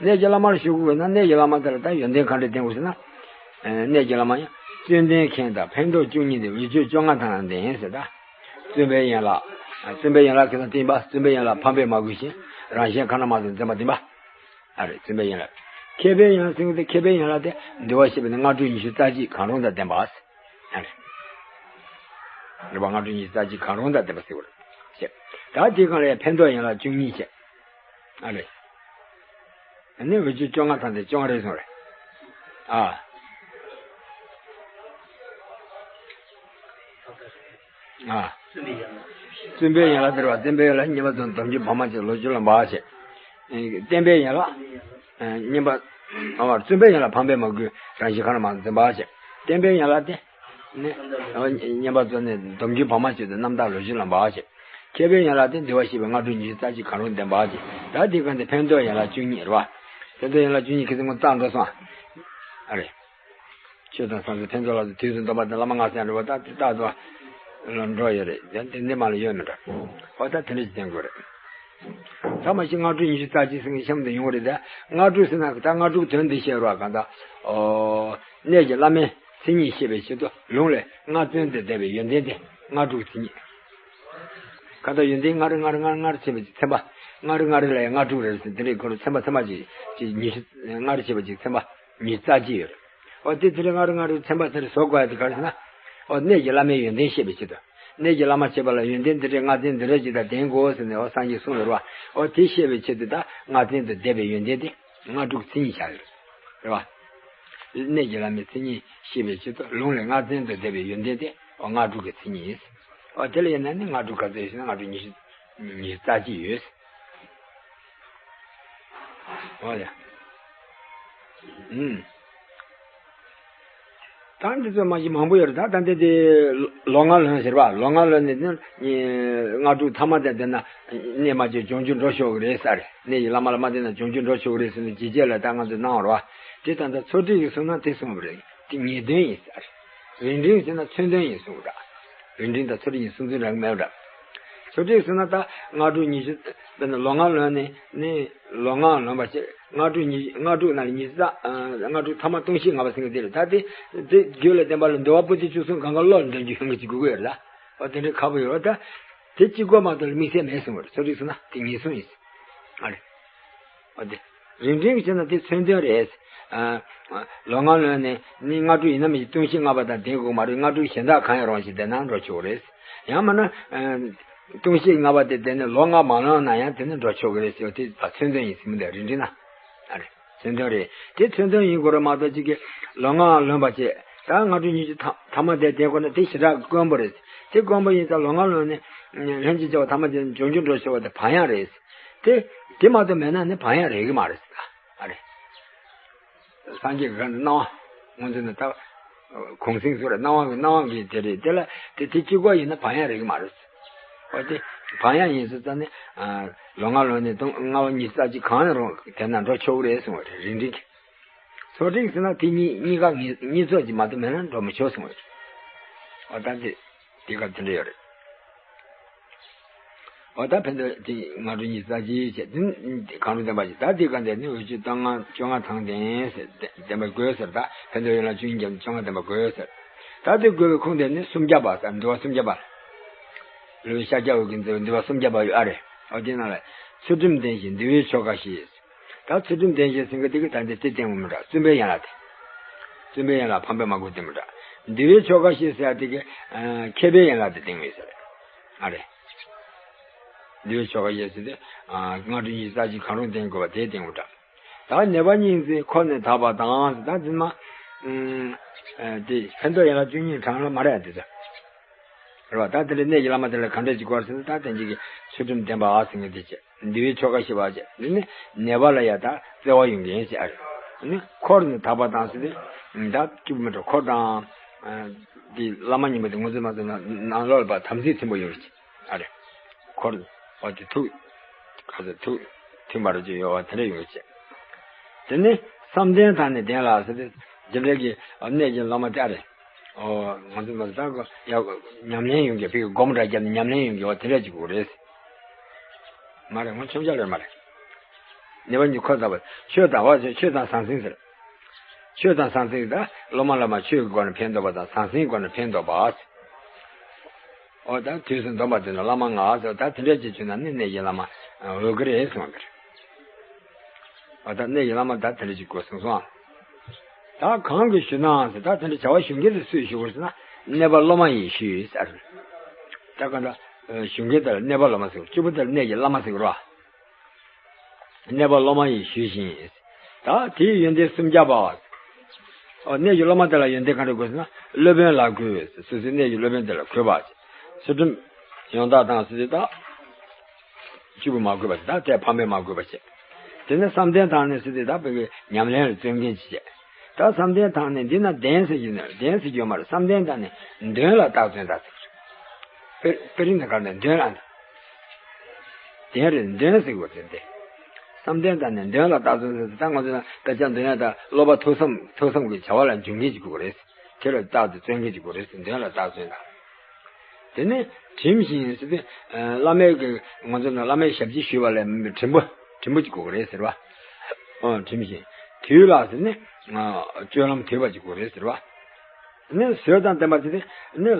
གནས་ཀྱི་བླ་མ་ལ་ཞུ་དགོས་ན་གནས་ཀྱི་བླ་མ་དེ་ལ་ད་ཡོན་ཏན་ག་འདྲ་ལྡན་དགོས་ཟེར་ན། ཨ་གནས་ཀྱི་བླ་མ་ཡང་བརྩོན་ལྡན་མཁན་དང་ཕན་འདོགས་བཅུ་གཉིས་ཏེ། འོས་སྤྱོད་བཅོ་ལྔ་དང་ལྡན་ཟེར། ད་བརྩོན་པའི་ཡན་ལག་བརྩོན་པའི་ཡན་ལག་གི་ན་བསྟན་པ། བརྩོན་པའི་ཡན་ལག་ཕམ་པས་མ་གོས་ཤིང་རང་གཞན་ཁ་ན་མ་ཐོ་འཛེམ་པ་ལྡན་པ། ཨ་རེ། བརྩོན་པའི་ཡན་ལག་མཁས་པའི་ཡན་ལག་ཟེར་གྱི་དེ། མཁས་པའི་ཡན་ལག་དེ་འདུལ་བ་ཞེས་པ་ནི་སྔ་དྲོ་ཉི་ཤུ་རྩ་གཅིག་གང་རུང་དང་ལྡན་པ། ཨ་རེ། རེད་པ། སྔ་དྲོ་ཉི་ཤུ་རྩ་གཅིག་གང་རུང་དང་ལྡན་པ་ཟེར་བ་རེད། ཞེས། ད་དེའི་སྒང་ལ་ཡང་ཕན་འདོགས་ཡན་ལག་བཅུ་གཉིས་བྱས། ཨ་རེ། ཨ་ནི་འོ་ཅུ་བཅོ་ལྔ་ཐམ་དེ་བཅོ་ལྔ་རེད་སོང་རེད། ཨ། ཨ། བཙུན་པའི་ཡན་ལག་དེ་རེད་པ། བཙུན་པའི་ཡན་ལག་བརྙན་པར་བརྩོན་ནས་སྡོམ་རྒྱུན་བག་མ་ཆོད་ལོ་བཅུ་ལ་འབག་བྱས། བསྟན་པའི་ཡན་ལག་བརྙན་པར། ཨ། བརྩོན་པའི་ཡན་ལག་ཕངས་པས་མ་གོས་རང་བཞིན་གང་རུང་མ་འཛིན་པ་བྱས། བསྟན་པའི་ཡན་ལག་དེ། ནི། བརྙན་པར་བརྩོན་ནས་སྡོམ་རྒྱུན་བག་མ་ཆོད་དེ་རྣམ་དག་ལོ་བཅུ་ལ་འབག་བྱས། མཁས་པའི་ཡན་ལག་དེ་འདུལ་བ་ཤེས་པའི་སྔ་དྲོ་ཉི་ཤུ་རྩ་གཅིག་གང་རུང་ལྡན་པ་བྱས། ད་དེའི་སྒང་དེ་ཕན་འདོགས་ཡན་ལག་བཅུ་གཉིས་རེད་པ། ཕན་འདོགས་ཡན་ལག་བཅུ་གཉིས་ཁྱེད་ཚོ་ངོ་བརྩམས་འགྲོ་སོང་། ཨ་རེ། ཆོས་དང་ཟང་ཟིང་ཕན་ཚུན་ལ་དུས་སུ་འདོམས་པ་དང་བླ་མ་ལྔ་ཟེར་ཡང་རེད་པ། ད་དེ་རྟག་ཏུ་ལ་འགྲོ་ཡོད་རེད། ཡང་དེ་འདི་མ་ལ་ཡོད་མི་འདྲ། འོ་ད་དེ་འདྲ་ཞིག་བསྟན་དགོས་རེད། ད་མ་གཞི་སྔ་དྲོ་ཉི་ཤུ་རྩ་གཅིག་ཟེར་མཁན་གཤམ་དུ་ཡོང་གི་རེད་དེ། སྔ་དྲོ་ཟེར་ན་ད་སྔ་དྲོའི་དོན་འདི་བཤད་རོགས། གང་ལྟར། ཨོ། གནས་ཀྱི་བླ་མའི་མཚན་ཉིད་ཤེས་པའི་ཆེད་དུ་ལུང་ལས་སྔར་བཙུན་དུ་བསྡད་པའི་ཡོན་ཏན་དེ་སྔ་དྲོའི་མཚན་ཉིད། གང་ལྟར་ཡོན་ཏན་སྔར་སྔར་སྔར་སྔར་བྱས་པ་ཅིག་ཚན་པ། སྔར་སྔར་ལ་ཡང་སྔ་དྲོ་རེད་ཟེར། དེ་འདྲའི་སྐོར་ཚན་པ་ཚན་པ་ཅིག་ཅིག་ཉི་ཤུ་སྔར་བྱས་པ་ཅིག་ཚན་པ་ཉི་ཤུ་རྩ་གཅིག་ཡོད་རེད། འོ་དེ་དེ་རིང་སྔར་སྔར་ཚན་པ་དེ་རེ་བཟོ་དགོས་ཡ་དེ་ག་རེ་ཟེར་ན། འོ་གནས་ཀྱི་བླ་མའི་ཡོན་ཏན་ཤེས་པའི་ཆེད་དུ། གནས་ཀྱི་བླ་མ་བྱས་པ་ལ་ཡོན་ཏན་འདི་འདྲའི་སྔ་རྟིང་འདི་འདྲ་ཅིག་དང་ལྡན་དགོས་ཟེར་ནས་འོ་སངས་རྒྱས་གསུངས་ཡོད་རེད་པ། འོ་དེ་ཤེས་པའི་ཆེད་དུ་ད་སྔ་རྟིང་དུ་བསྡད་པའི་ཡོན་ཏན་དེ་སྔ་དྲོའི་མཚན་ཉིད་ཆགས་ཡོད་རེད་པ། གནས་ཀྱི་བླ་མའི་མཚན་ཉིད་ཤེས་པའི་ཆེད་དུ་ལུང་ལས་སྔ་རྟིང་དུ་བསྡད་པའི་ཡོན་ཏན་དེ་འོ་སྔ་དྲོ་གི་མཚན་ཉིད་ཡིན། འོ་དེ་ལ་ཡིན་ན་ནི་སྔ་དྲོ་ག་ཚོད་ཡོད་ཟེར་ན་སྔ་དྲོ་ཉི་ཤུ་ཉི་ཤུ་རྩ་གཅིག་ཡོད། འོ་ཡ། ཨུམ། ད་འདི་ཚོ་མ་གཞི་མང་པོ་ཡོད་རེད། ད་ད་འདི་དེ་ལོ་ལྔ་ལོན་ཟེར་བ། ལོ་ལྔ་ལོན་ནས་ནི་སྔ་དྲོ་ཐ་མ་དེ་བསྡད་ན་གནས་མ་བྱས་ལྗོངས་རྒྱུ་འགྲོ་ཆོག་གི་རེད་ཟེར། གནས་ཀྱི་བླ་མ་ལ་མ་བསྟེན་ན་ལྗོངས་རྒྱུ་འགྲོ་ཆོག་གི་རེད་ཟེར་ནས་ཇི་བྱས་ལ་ད་ང་ཚོས་གནང་བ་རེད་པ། དེ་ད་ལྟ་ཚོ་ཁྲིད་ཀྱིས་གསུངས་ན་དེ་གསུངས་པ་རེད། དེ་ངེས་དོན་ཡིན་ཟེར། རིང་འབྲིང་ཟེར་ན་མཚོན་དོན་ཡིན་གསུངས་པ་འདྲ། རིང་འབྲིང་དང་ཚོ་ཁྲིད་གཉིས་གསུང་ཚུལ་འདྲ་གི་མེད་པ་འདྲ། ཚོ་ཁྲིད་ཟེར་ན་ད་སྔ་དྲོ་ཉི་ཤུ། དཔེར་ན་ལོ་ལྔ་ལོན་ནས་ནི་ལོ་ལྔ་ལོན་པ་བྱས། སྔ་དྲོ་ཉི་སྔ་དྲོ་ན་ལ་ཉི་ཤུ་རྩ། སྔ་དྲོ་ཐ་མ་ལྟུང་བཤེས་ལྔ་པ་ཟེར་མཁན་དེ་རེད། ད་དེ་དེ་རྒྱུད་ལ་བསྟེན་པ་ལ་འདུལ་བ་པོ་ཏི་བཅུ་གསུམ་གང་ག་བློ་ལ་འདོན་རྒྱུ་ཡོང་གི་ཅིག་དགོས་ཀྱི་ཡོད་རེད་ལ། འོ་དེ་འདྲའི་ཁག་པོ་ཡོད་རེད། ད་དེ་གཅིག་པོ་མ་གཏོགས་ལ་དམིགས་བསལ་མེད་གསུངས་པ་རེད། ཚོ་ཁྲིད་ཟེར་ན་དེ་ངེས་གསུངས་ཡིན། ཨ་རེད། འོ་དེ། རིང་འབྲིང་བྱས་ན་དེ་མཚོན་དོན་རེད། ཨ། ལོ་ལྔ་ལོན་ནས་ནི་སྔ་དྲོ་ཡིན་ན་མི་ཤེས་ལྟུང་བཤེས་ལྔ་པ་དང་ལྡན་དགོས་མ་རེད། སྔ་དྲོ་གཞན་དག་གང་ཡང་རུང་ཞིག་བསྡད་ན་འགྲོ་ཆོག་རེད། ཡང་མིན་ན། ཨ། ལྟུང་བཤེས་ལྔ་པ་དེ་བསྡད་ནས་ལོ་ལྔ་མ་ལོན་ན་ཡང་དེ་ནི་འགྲོ་ཆོག་གི་རེད་ཟེར་བ་དེ་མཚོན་དོན་ཡིན་ཟེར་མི་འདུག་རིང་འབྲིང་ན། ཨ་རེད། མཚོན་དོན་རེད། དེ་མཚོན་དོན་ཡིན་དགོས་རེད་མ་གཏོགས་གཅིག་གིས་ལོ་ལྔ་ལོན་པ་བྱས། ད་སྔ་དྲོ་ཉི་ཤུ་ཐ་མ་དེ་བསྡད་དགོས་ན་དེ་ཞེ་དྲག་དཀོན་པོ་རེད། དེ་དཀོན་པོ་ཡིན་ཙང་ལོ་ལྔ་ལོན་ནས་ལྷན་ཅིག་བྱ་བ་ཐ་མ་དེ་ལྗོངས་རྒྱུ་འགྲོ་ཆོག་པ་དེ་བག་ཡངས་རེད། དེ། དེ་མ་གཏོགས་མེད་ན་ནི་བག་ཡངས་རེད་གི་མ་རེད་ཟེར། ཨ་རེད། སངས་རྒྱས་ཀྱི་གང་དུ་སྣང་བ། ངོས་འཛིན་ན་ད། གུང་གསེང་ཟེར་རེད། སྣང་བ་གི་སྣང་བ་གི་དེ་རེད། དེ་ལ་དེ་དེ་གཅིག་པོ་ཡིན་ན་བག་ཡངས་རེད་གི་མ་རེད་ཟེར། འོ་དེ། བག་ཡངས་ཡིན་ཟེར་ཙང་ནི། ལོ་ལྔ་ལོན་ནས་ལྟུང་ལྔ་པ་ཉི་ཤུ་རྩ་གཅིག་གང་ཡང་རུང་དེ་ན་འགྲོ་ཆོག་གི་རེད་གསུངས་པ་རེད། རིང་འབྲིང་གི། ཚོ་ཁྲིད་ཟེར་ན་དེ་གཉིས་གཉིས་ཀ་ངེས་གཉིས་ཚོགས་ཀྱིས་མ་གཏོགས་མེད་ན་འགྲོ་མི་ཆོག་གསུངས་པ་རེད། འོ་ད་དེ། དེ་ག་དེ་འདྲ་ཡོད་རེད། འོ་ད་ཕན་ཚུན་དེ་སྔ་དྲོ་ཉི་ཤུ་རྩ་གཅིག་བྱས་དེ་གང་རུང་བསྟན་པ་ཞིག་ད་དེ་ག་འདི་ནི་འོ་ཅུ་རྩ་ལྔ་བཅོ་ལྔ་ཐམ་ལྡན་ཟེར་བསྟན་པ་དགོས་ཟེར། ད་ཕན་ཚུན་ཡན་ལག་བཅུ་གཉིས་བརྒྱབ་ནས་བཅོ་ལྔ་བསྟན་པ་དགོས་ཟེར། ད་དེ་དགོས་པའི་ཁུངས་དེ་ནི་སུམ་བརྒྱ་པ་ཟེར། འདུལ་བ་སུམ་བརྒྱ་པ། ལུས་ཤཱཀྱ་འོད་ཀྱིས་མཛད་པའི་འདུལ་བ་སུམ་བརྒྱ་པ་ཡོད་ཨ་རེད། འོ་དེ་ནང་ལ་ཚུལ་ཁྲིམས་ལྡན་ཞིང་འདུལ་བའི་ཆོ་ག་ཤེས། ད་ཚུལ་ཁྲིམས་ལྡན་ཞིང་ཟེར་མཁན་དེ་གི་ད་འདི་དེ་བསྟན་དགོས་མི་འདྲ། བཙུན་པའི་ཡན་ལག་དེ། བཙུན་པའི་ཡན་ལག་ཕངས་པས་མ་གོས་དེ་མི་འདྲ། འདུལ་བའི་ཆོ་ག་ཤེས་ཟེར་ཡ་དེ་གི། ཨ། མཁས་པའི་ཡན་ལག་དེ་བསྟན་དགོས་ཟེར། ཨ་རེད། འདུལ་བའི་ཆོ་ག་ཤེས་ཟེར་དེ། ཨ། སྔ་དྲོ་ཉི་ཤུ་རྩ་གཅིག་གང་རུང་བསྟེན་དགོས་པ་དེ་བསྟན་དགོས་འདྲ། ད་ནད་པ་སྙིང་བརྩེ་འཁོར་ནས་དག་པ་དང་ཟེར། ད་འཛིན་མ། ཨ། དེ་ཕན་འདོགས་ཡན་ལག་བཅུ་གཉིས་གྲངས་ལ་མ་རེད་དེ་ཚོ། རེད་བ། ད་དེ་འདྲའི་གནས་ཀྱི་བླ་མ་དེ་ལ་ག་འདྲ་ཅིག་དགོས་ཟེར་ན། ད་དེ་འཇིག་གི་ཚུལ་ཁྲིམས་ལྡན་པ་ཟེར་མཁན་དེ་བྱས། འདུལ་བའི་ཆོ་ག་ཤེས་པ་བྱས། འདི་ནི་ནད་པ་ལ་ཡ་ད་བརྩེ་བ་ཡོང་མཁན་ཟེར། ཨ་རེ། ནི་འཁོར་ནས་དག་པ་དང་ཟེར་དུས། ད་སྐྱིད་པོ་མི་འགྲོ། འཁོར་དང་། ཨ། འདི་བླ་མ་ཉིན་མོ་དེ་ངོས་འཛིན་མ་བྱས་ན་ནང་ལོགས་ལ་བ་དམ་ཚིག་མཐུན་པོ་ཡོང་གི། ཨ་རེ། འཁོར། འོ་དེ་ཐུགས། ག་ཚོད་ཐུགས། མཐུན་པར་ཅིག་ཡོད་པ་དེ་འདྲ་ཡོང་གི། དེ་ནི་བསམ་གཏན་དང་ནི་ལྡན་ལ་ཟེར་དུས། དེ་འདྲ་གི་གནས་ཀྱི་བླ་མ་དེ། ཨ་རེ། ཨོ། ང་ཚོ་མ་ཟད་ཀོ་ཡ་ཉམས་ལེན་ཡོང་གི། ཕ་གི་སྒོམ་འདྲ་བརྒྱབ་ནས་ཉམས་ལེན་ཡོང་གི་བ་དེ་འདྲ་ཅིག་དགོས་རེད། མ་རེད། ངོ་མཚོན་ཆ་ལོས་མ་རེད། ནད་པ་ཉིད་འཁོར་དག་པ། ཆོས་དང་བ་ཆོས་དང་ཟང་ཟིང་ཟེར། ཆོས་དང་ཟང་ཟིང་ད་སློབ་མ་བླ་མ་ཆོས་ཀྱི་སྒོ་ནས་ཕན་འདོགས་པ་དང་ཟང་ཟིང་སྒོ་ནས་ཕན་འདོགས་པ། ཨོ་ད་དུས་སུ་འདོམས་པ་དེ་ནི་བླ་མ་ལྔ་ཟེར། ད་དེ་འདྲ་ཅིག་བྱུང་ན་ནི་གནས་ཀྱི་བླ་མ་འོས་ཀྱི་རེད་གསུངས་པ་རེད། ཨོ་ད་གནས་ཀྱི་བླ་མ་ད་དེ་འདྲ་ཅིག་དགོས་གསུངས་སོང་། ད་གང་གིས་ཞུ་ནའང་ཟེར། ད་དེ་འདྲ་བྱ་བ་ཞུ་མཁན་དེ་སུས་ཞུ་དགོས་ཟེར་ན། གནས་པ་སློབ་མ་ཡིས་ཞུས་ཟེར། ད་གང་ལྟར། ཞུ་མཁན་དེ་ལ་གནས་པ་སློབ་མ་ཟེར། བཅུ་པོ་དེ་ལ་གནས་ཀྱི་བླ་མ་ཟེར་རོ། གནས་པ་སློབ་མ་ཡིས་ཞུས་ཤིང་། ད་དེའི་ཡོན་ཏན་སུམ་བརྒྱ་པ། ཨོ་གནས་ཀྱི་སློབ་མ་དེ་ལ་ཡོན་ཏན་ག་འདྲ་དགོས་ཟེར་ན། སློབ་དཔོན་ལ་གུས། སོ་སོའི་གནས་ཀྱི་སློབ་དཔོན་དེ་ལ་གུས་པ་བྱེད། ཚུལ་ཁྲིམས་ཡང་དག་དང་ཟེར་དུས་ད། བཅུ་པོ་མ་གུས་པ་བྱེད། ད་དེ་ཕ་མས་མ་གུས་པ་བྱེད། དེ་ནས་བསམ་གཏན་དང་ནི་ཟེར་དུས་ད་བོད་ཀྱི་ཉམས་ལེན་ལ་བརྩོན་མཁན་ཅིག་བྱེད། ད་བསམ་གཏན་དང་ནི་འདི་ན་ལྡན་ཟེར་གྱི་ནི་ལྡན་ཟེར་གྱི་ཡོད་མ་རེད། བསམ་གཏན་དང་ནི་དོན་ལ་རྟག་བརྩོན་དང་ཟེར། དཔེ་དཔེ་རིང་དང་ག་ནས་དོན་ལ་འདི། ལྡན་རེད། དོན་ཟེར་དགོས་དོན་ཏེ། བསམ་གཏན་དང་ནི་དོན་ལ་རྟག་བརྩོན་ཟེར་ཏེ། ད་ང་ཚོ་ན་ད་ཅང་འདོན་ཡ་ད་སློབ་པ་ཐོས་བསམ་ཐོས་བསམ་གྱི་བྱ་བ་ལ་འཇུག་མཁན་ཅིག་དགོས་རེད། དེ་ལ་རྟག་ཏུ་བརྩོན་མཁན་ཅིག་དགོས་རེད་ཟེར། དོན་ལ་རྟག་བརྩོན་དང་། དེ་ནས་དྲིམ་ཞིང་ཟེར་ཏེ། བླ་མའི་གི་ང་ཚོ་ན་བླ་མའི་ཞབས་ཕྱི་ཞུས་པ་ལ་དྲིམ་པ་དྲིམ་པ་ཅིག་དགོས་ཀྱི་རེད་ཟེར་བ། ཨོ་དྲིམ་ཞིང་དུལ་ལ་ཟེར་ནས་སྤྱོད་ལམ་དུལ་བ་ཅིག་དགོས་རེད་ཟེར་བ། ནི་བཟོད་དང་ལྡན་པ་ཟེར་ཏེ་ནི།